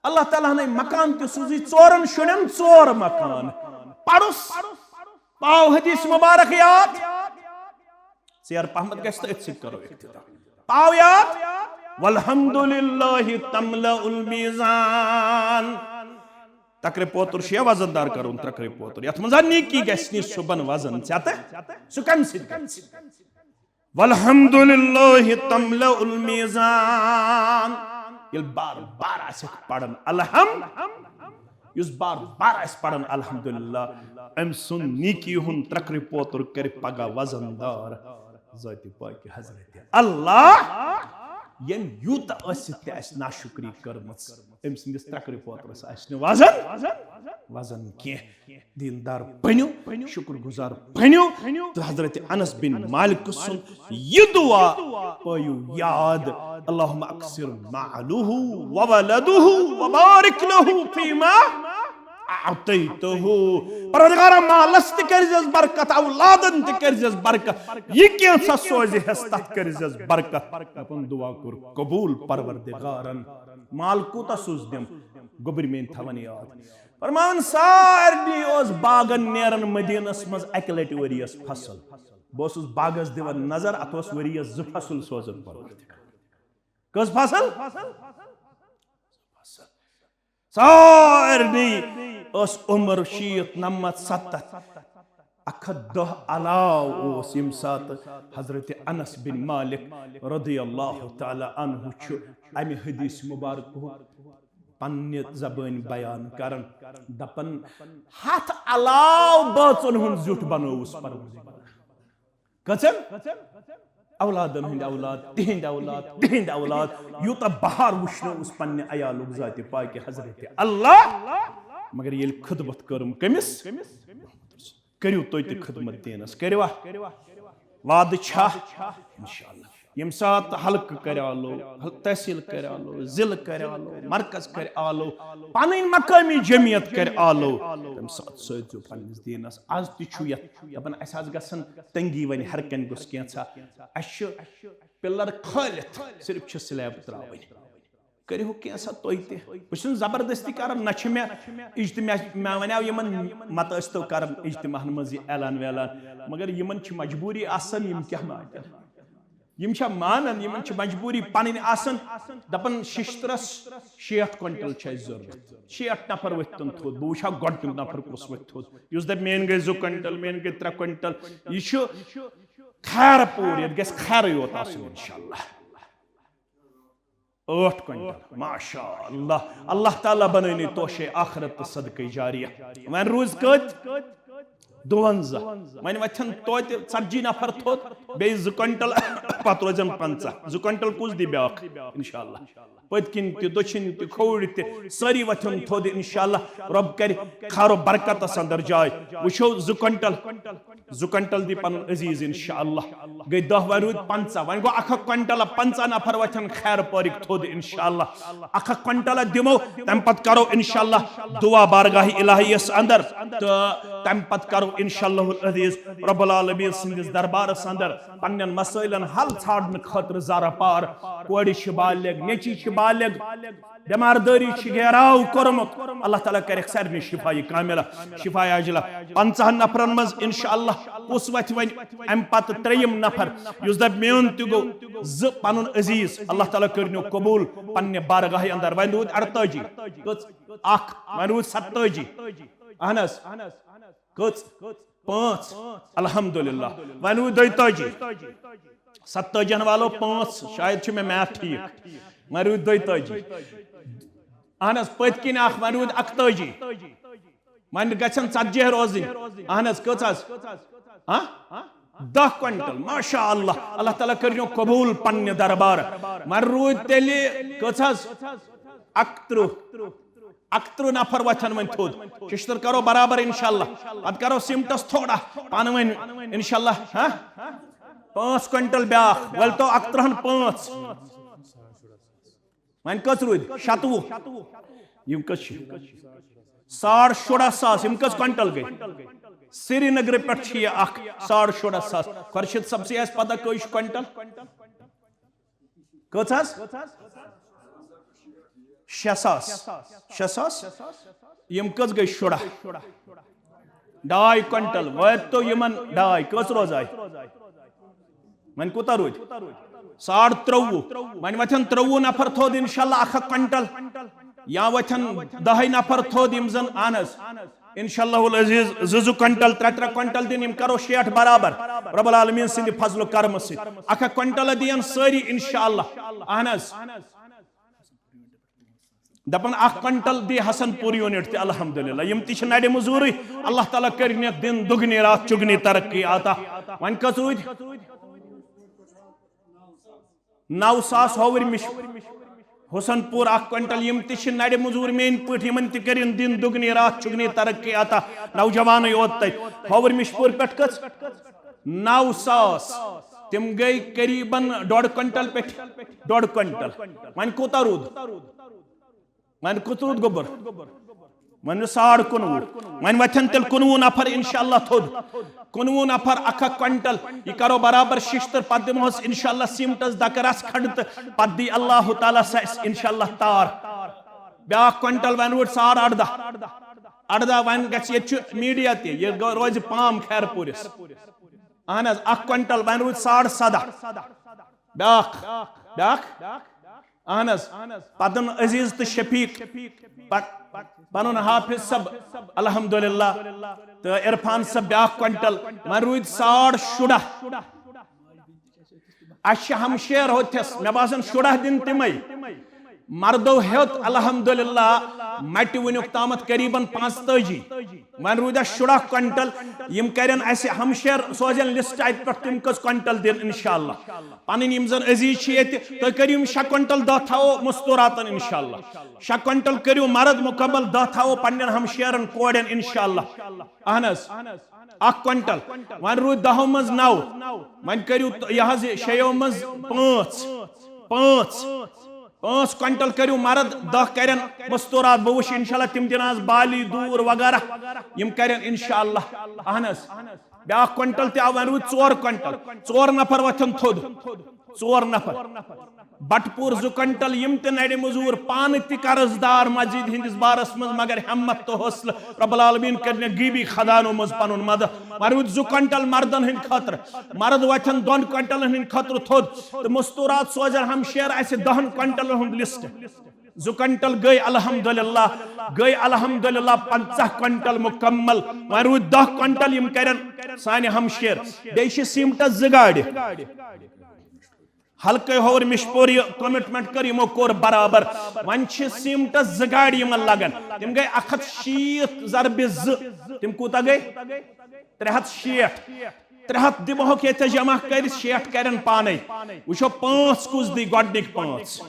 اللہ تعالیٰ ہن مکان تہِ سوٗزٕے ژورن شُرٮ۪ن ژور مکان۔ پرُس، پاو حدیث مبارک یاد۔ ژیر پہمت گژھِ تہٕ أتھۍ سۭتۍ کرو اختتام۔ پاو یاد؟ "والحمد للہ تملأ المیزان۔" تکرِ پوتُر چھُ یا وزن دار کرُن تکرِ پوتُر، یتھ منٛز نیکی گژھِ نہٕ صُبحن وزن ژےٚ تہٕ سُہ کمہِ سۭتۍ گژھِ؟ "والحمد للہ تملأ المیزان۔" ییٚلہِ بار بار آسہِ پران الحم، یُس بار بار آسہِ پران الحمدللہ، أمۍ سُنٛد نیکی ہُنٛد ترکرِ پوتُر کرِ پگاہ وزن دار ذاتِ پاکہِ حضرت اللہ۔ ییٚمۍ یوٗتاہ ٲسِتھ تہِ آسہِ ناشُکری کٔرمٕژ، أمۍ سٕنٛدِس ترکرِ پوترس آسہِ نہٕ وزن، وزن کینٛہہ۔ دیندار بٔنِو، شُکر گُزار بٔنِو۔ تہٕ حضرت انس بن مالک سُنٛد یہِ دُعا پٲیِو یاد، "اللہم اکثر مالہ وولدہ وبارک لہ فیما اعطیتہ۔ پروردگارا، مالس تہِ کٔرزٮ۪س برکت، اولادن تہِ کٔرزٮ۪س برکت، یہِ کینٛژھا سوزِ ہٮ۪س تتھ کٔرزٮ۪س برکت۔ دپان دعا کوٚر قبول پروردگارن، مال کوٗتاہ سوٗز دِم؟ گوٚبرۍ میٲنۍ تھاوان یاد۔ فرماوان سارنٕے اوس باغن نیران مدینس منٛز اکہِ لٹہِ ؤریس فصل۔ بہٕ اوسُس باغس دِوان نظر، اتھ اوس ؤریس زٕ فصل سوزان پروردگار۔ کٔژ فصل؟ سارنٕے ٲس عمر شیٖتھ، نَمَتھ، سَتَتھ۔ اَکھ ہَتھ دَہ علاوٕ اوس ییٚمہِ ساتہٕ حضرت انس بن مالک رضی اللہ تعالیٰ عنہ چھُ اَمہِ حدیث مبارکہُک پننہِ زبٲنۍ بیان کران، دپان، ہَتھ علاوٕ بٲژن ہُنٛد زیُٹھ بنووُس پروردگار۔ کٔژن؟ اولادن ہٕنٛدۍ اولاد، تِہنٛدۍ اولاد، تِہنٛدۍ اولاد، یوٗتاہ بہار وٕچھنووُس پننہِ عیالُک ذاتِ پاکہِ حضرت اللہ۔ مگر ییٚلہِ خدمت کٔرٕم کٔمِس؟ کٔرِو تُہۍ تہِ خدمت دینس، کٔرِوا؟ وعدٕ چھا؟ انشاءاللہ۔ ییٚمہِ ساتہٕ حلقہٕ کرِ آلو، تحصیل کرِ آلو، ضلعہٕ کرِ آلو، مرکز کرِ آلو، پنٕنۍ مقٲمی جمعیت کرِ آلو، تمہِ ساتہٕ سۭتۍ زیو پننِس دینس۔ از تہِ چھُ یتھ دپان، اسہِ حظ گژھن تنگی، وۄنۍ ہر کینٛہہ گوٚژھ کینٛژھا۔ اسہِ چھِ پلر کھٲلِتھ، صرف چھِ سلیب تراوٕنۍ۔ کٔرِو کینٛژھا تُہۍ تہِ۔ بہٕ چھُس نہٕ زبردستی کران، نہ چھِ مےٚ اجتماع، مےٚ ونیو یِمن مت ٲسۍ تو کران اجتماعن منٛز یہِ اعلان ویلان، مگر یِمن چھِ مجبوٗری آسان، یِم کیٛاہ مانن؟ یِم چھا مانان؟ یِمن چھِ مجبوٗری پنٕنۍ آسان۔ دپان، ششترس شیٹھ کوینٹل چھِ اَسہِ ضروٗرت، شیٹھ نفر ؤتھۍ تن تھوٚد، بہٕ وٕچھٕ ہا گۄڈٕنیُک نفر کُس ؤتھِ تھوٚد، یُس دپہِ، میٲنۍ گٔے زٕ کوینٹل، میٲنۍ گٔے ترٛےٚ کوینٹل۔ یہِ چھُ خیر پوٗر، یتھ گژھِ خیرٕے یوت آسُن انشاءاللہ۔ ٲٹھ کوینٹل، ماشاء اللہ۔ اللہ تعالیٰ بنٲینی توشے آخرت تہٕ صدقے جاریہ۔ وۄنۍ روٗز کٔتۍ؟ دُوَنزاہ۔ وۄنۍ وۄتھن توتہِ ژتجی نفر تھوٚد، بیٚیہِ زٕ کوینٹل، پتہٕ روزن پنژاہ۔ زٕ کوینٹل کُس دی بیٛاکھ؟ انشاءاللہ۔ پٔتۍ کِنۍ تہِ، دٔچھِنۍ تہِ، کھووُرۍ تہِ، سٲری وۄتھن تھوٚد انشاءاللہ۔ رۄب کرِ خیر و برکتس اندر جاے۔ وٕچھو، زٕ کوینٹل۔ زٕ کوینٹل دی پنُن عزیز انشاءاللہ۔ گٔے دَہ، وۄنۍ روٗدۍ پنژاہ، وۄنۍ گوٚو اکھ اکھ کوینٹل، پنژاہ نفر وۄتھن خیر پٲرِک تھوٚد انشاءاللہ۔ اکھ اکھ کوینٹل دِمو، تمہِ پتہٕ کرو انشاءاللہ دعا بارگاہ الہیس اندر، تہٕ تمہِ پتہٕ کرو انشاءاللہ العزیز رب العالمین سٕنٛدِس دربارس اندر پننٮ۪ن مسٲیلن حل ژھانڈنہٕ خٲطرٕ زارہ پار۔ کورِ چھِ بالغ، نیٚچی چھِ بالغ، بیمار دٲری چھِ گیراو کوٚرمُت۔ اللہ تعالیٰ کرٮ۪کھ سارنٕے شفایہِ کاملہ، شفایہِ عاجلہ۔ پنژاہن نفرن منٛز انشاءاللہ کُس وتھِ وۄنۍ امہِ پتہٕ ترٛیٚیِم نفر، یُس دپہِ، میون تہِ گوٚو زٕ پنُن عزیز، اللہ تعالیٰ کٔرنو قبول پننہِ بارگاہہِ اندر۔ وۄنۍ روٗدۍ اڑتٲجی، کٔژ؟ اکھ۔ وۄنۍ روٗدۍ ستتٲجی۔ اہن حظ۔ کٔژ؟ پانٛژھ۔ الحمدللہ۔ وۄنۍ روٗدۍ دۄیتٲجی۔ ستتٲجی ہن والو پانٛژھ، شاید چھُ مےٚ میتھ ٹھیٖک۔ وۄنۍ روٗدۍ دۄیتٲجی۔ اہن حظ، پٔتۍ کِنۍ اکھ، وۄنۍ روٗدۍ اکتٲجی۔ وۄنۍ گژھن ژتجی روزٕنۍ۔ اہن حظ، کٔژ حظ؟ ہاں؟ دَہ کوینٹل، ماشاء اللہ۔ اللہ تعالیٰ کٔرِنو قبول پننہِ دربار۔ وۄنۍ روٗدۍ تیٚلہِ کٔژ حظ؟ اکترٕہ۔ اکترٕہ نفر وۄتھن وۄنۍ تھوٚد۔ ششتٕر کرو برابر انشاءاللہ۔ پتہٕ کرو سیمٹس تھوڑا پانہٕ ؤنۍ انشاءاللہ۔ ہاں؟ پانٛژھ کوینٹل بیٛاکھ، ولۍ تو اکترٕہن پانٛژھ۔ وۄنۍ کٔژ روٗدۍ؟ شتوُہ۔ یِم کٔژ چھِ؟ ساڑ شُراہ ساس۔ یِم کٔژ کوینٹل گٔے؟ سرینگرٕ پٮ۪ٹھ چھِ یہِ اکھ ساڑ شُراہ ساس۔ خورشید صٲبسٕے آسہِ پتہ کٔژ چھِ کوینٹل۔ کٔژ حظ؟ شےٚ ساس۔ شےٚ ساس۔ یِم کٔژ گٔے؟ شُراہ۔ ڈاے کوینٹل۔ وٲتۍ تو یِمن ڈاے۔ کٔژ روزاے؟ وۄنۍ کوٗتاہ روٗدۍ؟ ساڑ ترٛۆوُہ۔ وۄنۍ وۄتھن ترٛۆوُہ نفر تھوٚد انشاءاللہ اکھ اکھ کوینٹل۔ یا وۄتھن دَہے نفر تھوٚد، یِم زن، اہن حظ، انشاءاللہ العزیز زٕ زٕ کوینٹل، ترٛےٚ ترٛےٚ کوینٹل دِن، یِم کرو شیٹھ برابر۔ رب العالمین سٕنٛدِ فضل و کرمہٕ سۭتۍ اکھ اکھ کوینٹل دِین سٲری انشاءاللہ۔ اہن حظ۔ دپان اکھ کوینٹل دی حسن پور یونٹ تہِ، الحمدللہ۔ یِم تہِ چھِ نرِ مٔزوٗرٕے، اللہ تعالیٰ کٔرِنکھ دِن دُگنی راتھ چُگنی ترقی عطا۔ وۄنۍ کٔژ روٗدۍ؟ نو ساس۔ ہوٚوٕرۍ مِش-، حسن پور اکھ کوینٹل۔ یِم تہِ چھِ نرِ مٔزوٗرۍ میٲنۍ پٲٹھۍ، یِمن تہِ کٔرِن دِن دُگنی راتھ چُگنی ترقی عطا۔ نوجوانٕے یوت تتہِ۔ ہوٚوٕرۍ مِشپور پٮ۪ٹھ کٔژ؟ نو ساس۔ تِم گٔے قریباً ڈۄڈ کوینٹل پٮ۪ٹھ ڈۄڈ کوینٹل۔ وۄنۍ کوٗتاہ روٗد؟ وۄنۍ کوٗتاہ روٗد گوٚبُر؟ وۄنۍ ساڑ کُنوُہ۔ وۄنۍ وۄتھن تیٚلہِ کُنوُہ نفر انشاءاللہ تھوٚد۔ کُنوُہ نفر، اکھ اکھ کوینٹل۔ یہِ کرو برابر ششتٕر، پتہٕ دِمہوس انشاءاللہ سیمٹس دکہٕ رژھ کھنڈ تہٕ پتہٕ دی اللہ تعالیٰ سُہ اسہِ انشاءاللہ تار۔ بیاکھ کوینٹل، وۄنۍ روٗدۍ ساڑ اردہ۔ اردہ، وۄنۍ گژھِ، ییٚتہِ چھُ میڈیا تہِ، یہِ گوٚو، روزِ پام خیرپوٗرِس۔ اہن حظ، اکھ کوینٹل، وۄنۍ روٗدۍ ساڑ سدہ۔ بیاکھ، بیاکھ۔ اہن حظ، پتہٕ عزیز تہٕ شفیق، پ-، پنُن حافظ صٲب، الحمدللہ، تہٕ عرفان صٲب بیاکھ کوینٹل، وۄنۍ روٗدۍ ساڑ شُراہ۔ اسہِ چھِ ہمشیر ہوٚتھس، مےٚ باسان شُراہ دِن تِمے۔ مردو ہیوٚت الحمدللہ مٹہِ وٕنیُک تامتھ قریباً پانٛژتٲجی۔ وۄنۍ روٗدۍ اَسہِ شُراہ کوینٹل۔ یِم کَرن اَسہِ ہمشیر، سوزن لسٹ اَتہِ پٮ۪ٹھ تِم کٔژ کوینٹل دِن انشاءاللہ۔ پَنٕنۍ یِم زَن عزیز چھِ ییٚتہِ، تُہۍ کٔرِو یِم شےٚ کوینٹل، دَہ تھاوو مستوٗراتن انشاءاللہ۔ شےٚ کوینٹل کٔرِو مرد مکمل، دَہ تھاوو پننٮ۪ن ہمشیرن کورٮ۪ن انشاءاللہ۔ اہن حظ، اکھ کوینٹل۔ وۄنۍ روٗدۍ دَہو منٛز نَو۔ وۄنۍ کٔرِو تُ-، یہِ حظ یہِ شیٚیو منٛز پانٛژھ۔ پانٛژھ۔ پانٛژھ کوینٹل کٔرِو مرد، دَہ کَرن مستوٗرات۔ بہٕ وٕچھٕ انشاءاللہ تِم دِن آز بالی، دوٗر وغیرہ، یِم کَرن انشاءاللہ۔ اہن حظ۔ بیٛاکھ کوینٹل تہِ آو، وۄنۍ روٗدۍ ژور کوینٹل۔ ژور نفر وۄتھن تھوٚد۔ ژور نفر۔ بٹپوٗر زٕ کوینٹل، یِم تہِ نرِ مٔزوٗر، پانہٕ تہِ قرض دار مسجد ہٕنٛدِس بارس منٛز، مگر ہمت تہٕ حوصلہٕ، رب العالمین کٔرِنَکھ غیبی خزانو منٛز پنُن مدد۔ وۄنۍ روٗدۍ زٕ کوینٹل مردن ہٕنٛدِ خٲطرٕ۔ مرد وۄتھن دۄن کوینٹلن ہٕنٛدِ خٲطرٕ تھوٚد، تہٕ مستوٗرات سوزن ہمشیر اَسہِ دَہن کوینٹلن ہُنٛد لسٹ۔ زٕ کوینٹل گٔے الحمدللہ، گٔے الحمدللہ پنٛژاہ کوینٹل مکمل۔ وۄنۍ روٗدۍ دَہ کوینٹل، یِم کَرن سانہِ ہمشیر۔ بیٚیہِ چھِ سیٖمٹس زٕ گاڑِ۔ حلقہٕ ہور مِشپور یہِ کمٹمنٹ کٔر، یِمو کوٚر برابر۔ وۄنۍ چھِ سیٖمٹس زٕ گاڑِ یِمن لگان۔ تِم گٔے اکھ ہتھ شیٖتھ ضربِ زٕ۔ تِم کوٗتاہ گٔے؟ ترٛےٚ ہتھ شیٹھ۔ ترٛےٚ ہتھ دِمہوکھ ییٚتہِ جمع کٔرِتھ، شیٹھ کرن پانے۔ وٕچھو پانٛژھ کُس دی گۄڈنِکۍ پانٛژھ۔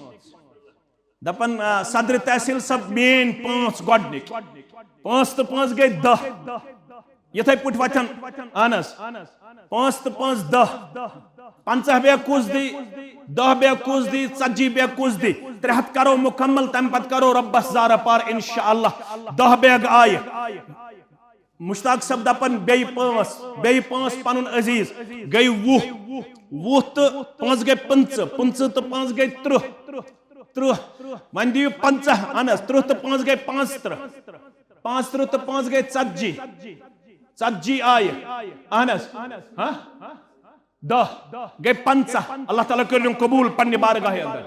دپان، آ، صدر تحصیل صٲب، میٲنۍ پانٛژھ گۄڈنِکۍ۔ پانٛژھ تہٕ پانٛژھ گٔے دَہ۔ یِتھے پٲٹھۍ وۄتھن، اہن حظ، پانٛژھ تہٕ پانٛژھ دَہ۔ پنٛژاہ بیگ کُس دی، دَہ بیگ کُس دی، ژتجی بیگ کُس دی؟ ترٛےٚ ہتھ کرو مکمل، تمہِ پتہٕ کرو رۄبس زارٕ پار انشاءاللہ۔ دَہ بیگ آیہِ۔ مشتاق صٲب دپان بیٚیہِ پانٛژھ، بیٚیہِ پانٛژھ پنُن عزیز، گٔے وُہ۔ وُہ تہٕ پانٛژھ گٔے پٕنٛژٕہ، پٕنٛژٕہ تہٕ پانٛژھ گٔے تٕرٛہ۔ تٕرٛہ۔ وۄنۍ دِیِو پنٛژاہ، اہن حظ، تٕرٛہ تہٕ پانٛژھ گٔے پانٛژھ تٕرٛہ۔ پانٛژھ تٕرٛہ تہٕ پانٛژھ گٔے ژتجی۔ ژتجی آیہِ۔ اہن حظ۔ ہاں؟ دَہ۔ گٔے پنٛژاہ۔ اللہ تعالیٰ کٔرِنۍ قبوٗل پننہِ بارگاہہِ اندر۔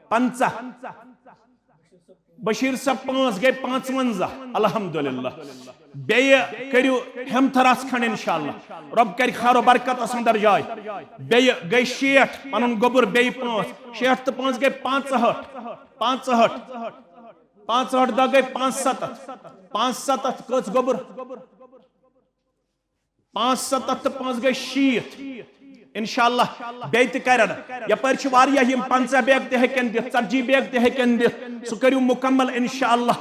پنٛژاہ۔ بشیر صٲب پانٛژھ گٔے پانٛژوَنٛزاہ، الحمدللہ۔ بیٚیہِ کٔرِو ہمتھ رژھ کھنڈ انشاءاللہ، رۄب کرِ خیر و برکتس اندر جاے۔ بیٚیہِ گٔے شیٹھ، پنُن گوٚبُر بیٚیہِ پانٛژھ، شیٹھ تہٕ پانٛژھ گٔے پانٛژہٲٹھ، پانٛژہٲٹھ، پانٛژہٲٹھ دَہ گٔے پانٛژستتھ، پانٛژستتھ کٔژ گوٚبُر؟ پانٛژھ ستتھ تہٕ پانٛژھ گٔے شیٖتھ۔ انشاءاللہ بیٚیہِ تہِ کرن۔ یپٲرۍ چھِ واریاہ، یِم پنٛژاہ بیگ تہِ ہیٚکن دِتھ، ژتجی بیگ تہِ ہیٚکن دِتھ۔ سُہ کٔرِو مکمل انشاءاللہ۔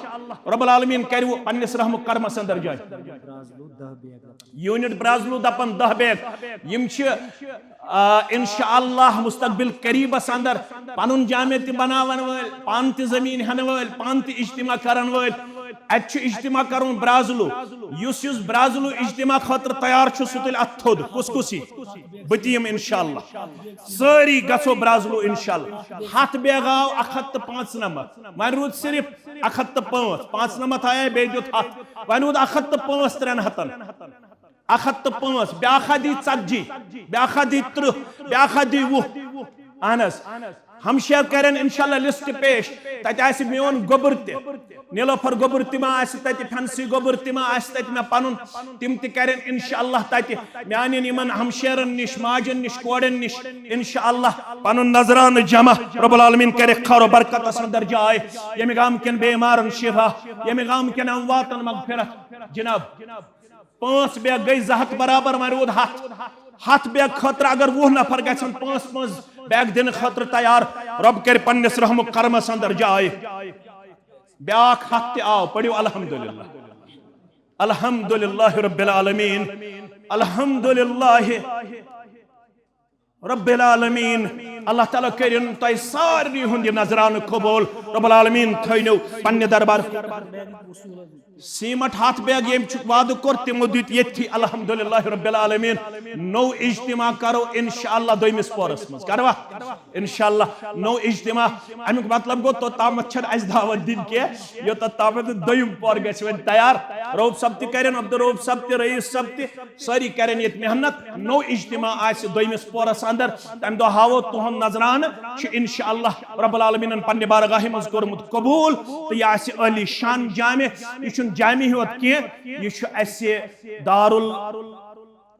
رب العالمین کرِ پننِس رحم و کرمس اندر جاے۔ یوٗنٹ برازلو دپان دَہ بیگ۔ یِم چھِ، آ، انشاءاللہ مستقبل قریبس اندر پنُن جامع تہِ بناون وٲلۍ، پانہٕ تہِ زٔمیٖن ہٮ۪نہٕ وٲلۍ، پانہٕ تہِ اجتماع کرن وٲلۍ۔ اتہِ چھُ اجتماع کرُن برازلو۔ یُس یُس برازلو اجتماع خٲطرٕ تیار چھُ، سُہ تُلہِ اتھ تھوٚد۔ کُس کُس یی؟ بہٕ تہِ یِمہٕ انشاءاللہ۔ سٲری گژھو برازلو انشاءاللہ۔ ہتھ بیگ آو اکھ ہتھ تہٕ پانٛژنمتھ۔ وۄنۍ روٗد صرف اکھ ہتھ تہٕ پانٛژھ۔ پانٛژنمتھ آیے، بیٚیہِ دیُت ہتھ۔ وۄنۍ روٗد اکھ ہتھ تہٕ پانٛژھ ترٛٮ۪ن ہتن۔ اکھ ہتھ تہٕ پانٛژھ، بیٛاکھ ہا دی ژتجی، بیٛاکھ ہا دی تٕرٛہ، بیٛاکھ ہا دی وُہ۔ اہن حظ۔ ہمشیر کرن انشاءاللہ لسٹ پیش۔ تتہِ آسہِ میون گوٚبُر تہِ، نیلوفر گوٚبُر تہِ ما آسہِ تتہِ، فینسی گوٚبُر تہِ ما آسہِ تتہِ مےٚ پنُن، تِم تہِ کرن انشاءاللہ تتہِ۔ میانٮ۪ن یِمن ہمشیرن نِش، ماجن نِش، کورٮ۪ن نِش انشاءاللہ پنُن نذرانہٕ جمع۔ رب العالمین کرِ خیر و برکتس اندر جاے۔ ییٚمہِ گامہٕ کٮ۪ن بیمارن شفا، ییٚمہِ گامہٕ کٮ۪ن امواتن مغفرت۔ جناب، پانٛژھ بیگ گٔے زٕ ہتھ برابر، وۄنۍ روٗد ہتھ۔ ہتھ بیگ خٲطرٕ اگر وُہ نفر گژھن پانٛژھ پانٛژھ بیگ دِنہٕ خٲطرٕ تیار، رۄب کرِ پننِس رحم و کرمس اندر جاے۔ بیٛاکھ ہتھ تہِ آو، پٔرِو الحمدللہ۔ الحمدللہ رب العالمین۔ الحمدللہ۔ رب العالمین، اللہ تعالیٰ کٔرِن تۄہہِ سارنٕے ہُنٛد یہِ نذرانہٕ قبوٗل۔ رب العالمین تھٲینو پننہِ دربار۔ سیمٹ ہتھ بیگ ییٚمۍ چھُ وعدٕ کوٚر، تِمو دیُت ییٚتھی۔ الحمدللہ رب العالمین۔ نوٚو اجتماع کرو انشاءاللہ دوٚیمِس پورس منٛز۔ کروا؟ انشاءاللہ نوٚو اجتماع۔ امیُک مطلب گوٚو، توٚتامتھ چھَنہٕ اَسہِ دعوت دِنۍ کینٛہہ، یوٚتتھ تامتھ دوٚیِم پور گژھِ وۄنۍ تیار۔ رؤف صٲب تہِ کرن، عبدالرؤف صٲب تہِ، رئیس صٲب تہِ، سٲری کرن ییٚتہِ محنت۔ نوٚو اجتماع آسہِ دوٚیمِس پورس اندر۔ تمہِ دۄہ ہاوو تُہُنٛد نذرانہٕ، چھُ انشاءاللہ رب العالمینن پننہِ بارگاہہِ منٛز کوٚرمُت قبوٗل۔ تہٕ یہِ آسہِ عٲلی شان جامع۔ یہِ چھُنہٕ جامع یوت کینٛہہ، یہِ چھُ اَسہِ دارال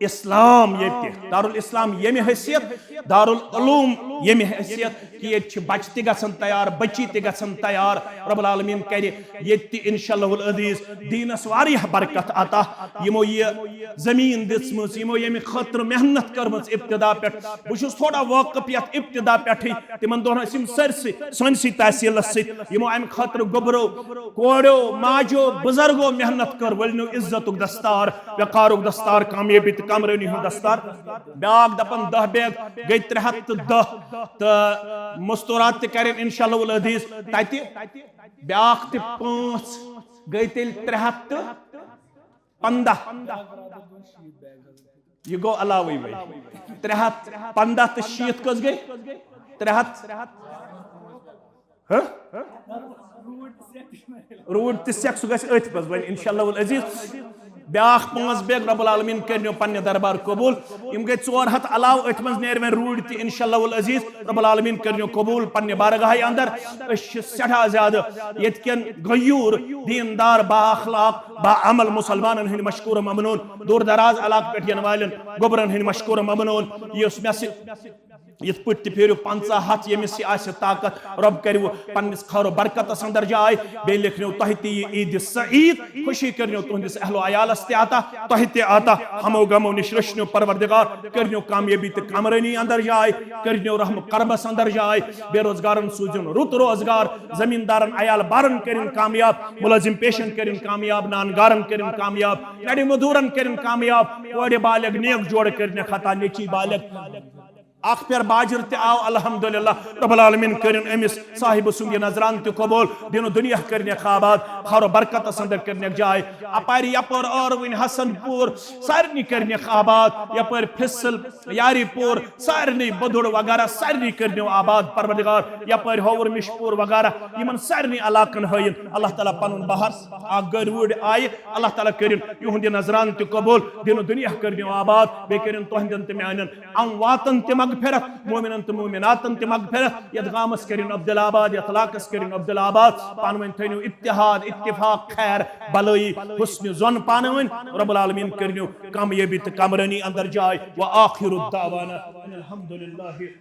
اسلام ییٚتہِ، دارالاسلام ییٚمہِ حیثیت، دارالعلوم ییٚمہِ حیثیت کہِ ییٚتہِ چھِ بچہِ تہِ گژھان تیار، بچی تہِ گژھان تیار۔ رب العالمین کرِ ییٚتہِ تہِ انشاءاللہ العزیز دیٖنس واریاہ برکت عطا۔ یِمو یہِ زٔمیٖن دِژمٕژ، یِمو ییٚمہِ خٲطرٕ محنت کٔرمٕژ ابتدا پٮ۪ٹھ، بہٕ چھُس تھوڑا واقف یتھ ابتدا پٮ۪ٹھٕے، تِمن دۄہن ٲسۍ یِم سٲرسٕے سٲنسٕے تحصیلس سۭتۍ، یِمو امہِ خٲطرٕ گوٚبرو، کورٮ۪و، ماجو، بزرگو محنت کٔر، ؤلنیو عزتُک دستار، وقارُک دستار، کامیٲبی تہٕ کامرٲنی ہُنٛد دستار۔ بیٛاکھ دپان دَہ بیگ گٔے ترٛےٚ ہَتھ تہٕ دَہ، تہٕ مستورات تہِ کرن انشاءاللہ العزیز تتہِ۔ بیٛاکھ تہِ پانٛژھ گٔے تیٚلہِ ترٛےٚ ہَتھ تہٕ پنٛداہ۔ یہِ گوٚو علاوٕے وۄنۍ۔ ترٛےٚ ہَتھ پنٛداہ تہٕ شیٖتھ کٔژ گٔے؟ ترٛےٚ ہَتھ۔ ہہ؟ روٗد تہِ سٮ۪کھ، سُہ گژھِ أتھۍ منٛز وۄنۍ انشاءاللہ العزیز۔ بیٛاکھ پانٛژھ بیگ رب العالمین کٔرنیو پننہِ دربار قبوٗل۔ یِم گٔے ژور ہَتھ علاوٕ، أتھۍ منٛز نیرِ وۄنۍ روٗد تہِ انشاءاللہ العزیز۔ رب العالمین کٔرنیو قبوٗل پننہِ بارگاہہِ اندر۔ أسۍ چھِ سٮ۪ٹھاہ زیادٕ ییٚتہِ کٮ۪ن غیوٗر، دیٖندار، با اخلاق، با عمل مسلمانن ہٕنٛدۍ مشکوٗر ممنوٗن، دوٗر دراز علاقہٕ پٮ۪ٹھ یِنہٕ والٮ۪ن گوٚبرن ہٕنٛدۍ مشکوٗر ممنوٗن۔ یہِ اوس مےٚ سۭتۍ یِتھ پٲٹھۍ تہِ پھیرِو پنٛژاہ ہَتھ، ییٚمِس یہِ آسہِ طاقت، رب کٔرِو پننِس خٲر و برکتس اندر جاے، بیٚیہِ لیکھنو تۄہہِ تہِ یہِ عیٖد سعید، خوشی کٔرنو تُہنٛدِس اہل و عیالس تہِ عطا، تۄہہِ تہِ عطا، ہمو غمو نِش رٔچھنو پروردگار، کٔرنو کامیٲبی تہٕ کامرٲنی اندر جاے، کٔرنو رحم و کرمس اندر جاے، بے روزگارن سوٗزِن رُت روزگار، زمیٖندارن عیال بارن کٔرِن کامیاب، مُلٲزِم پیشن کٔرِن کامیاب، نان گارن کٔرِن کامیاب، نرِ مزدوٗرن کٔرِن کامیاب، کورِ بالغ نیک جوڑ کٔرنکھ عطا، نیٚچی بالغ۔ اکھ پھر باجر تہِ آو، الحمدللہ، رب العالمین کٔرِن أمِس صاحبہٕ سُنٛد یہِ نذرانہٕ تہِ قبوٗل، دیٖن و دُنیا کٔرنکھ آباد، خٲر و برکتس اندر کٔرنکھ جاے۔ اپارِ یپٲرۍ ٲروٕنۍ حسن پوٗر، سارنٕے کٔرنکھ آباد، یپٲرۍ فصل، یاری پوٗر، سارنٕے بدُر وغیرہ سارنٕے کٔرنو آباد پروردگار، یپٲرۍ ہور مِشپوٗر وغیرہ، یِمن سارنٕے علاقن ہٲیِن اللہ تعالیٰ پنُن بہر۔ اکھ گٔے روٗڈ آیہِ، اللہ تعالیٰ کٔرِن یِہُنٛد یہِ نذرانہٕ تہِ قبوٗل، دیٖن و دُنیا کٔرنو آباد، بیٚیہِ کٔرِن تُہنٛدٮ۪ن تہٕ میانٮ۪ن امواتن تہِ مغفرت، مومنن تہٕ مومناتن تہِ مغفرت۔ یتھ گامس کٔرِن عبدالآباد، یتھ علاقس کٔرِن عبدالآباد، پانہٕ ؤنۍ تھٲینو اتحاد، اتفاق، خیر، بلٲیی، حسن ظن پانہٕ ؤنۍ۔ رب العالمین کٔرنو کامیٲبی تہٕ کامرٲنی اندر جاے۔ وآخر دعوانا ان الحمدللہ۔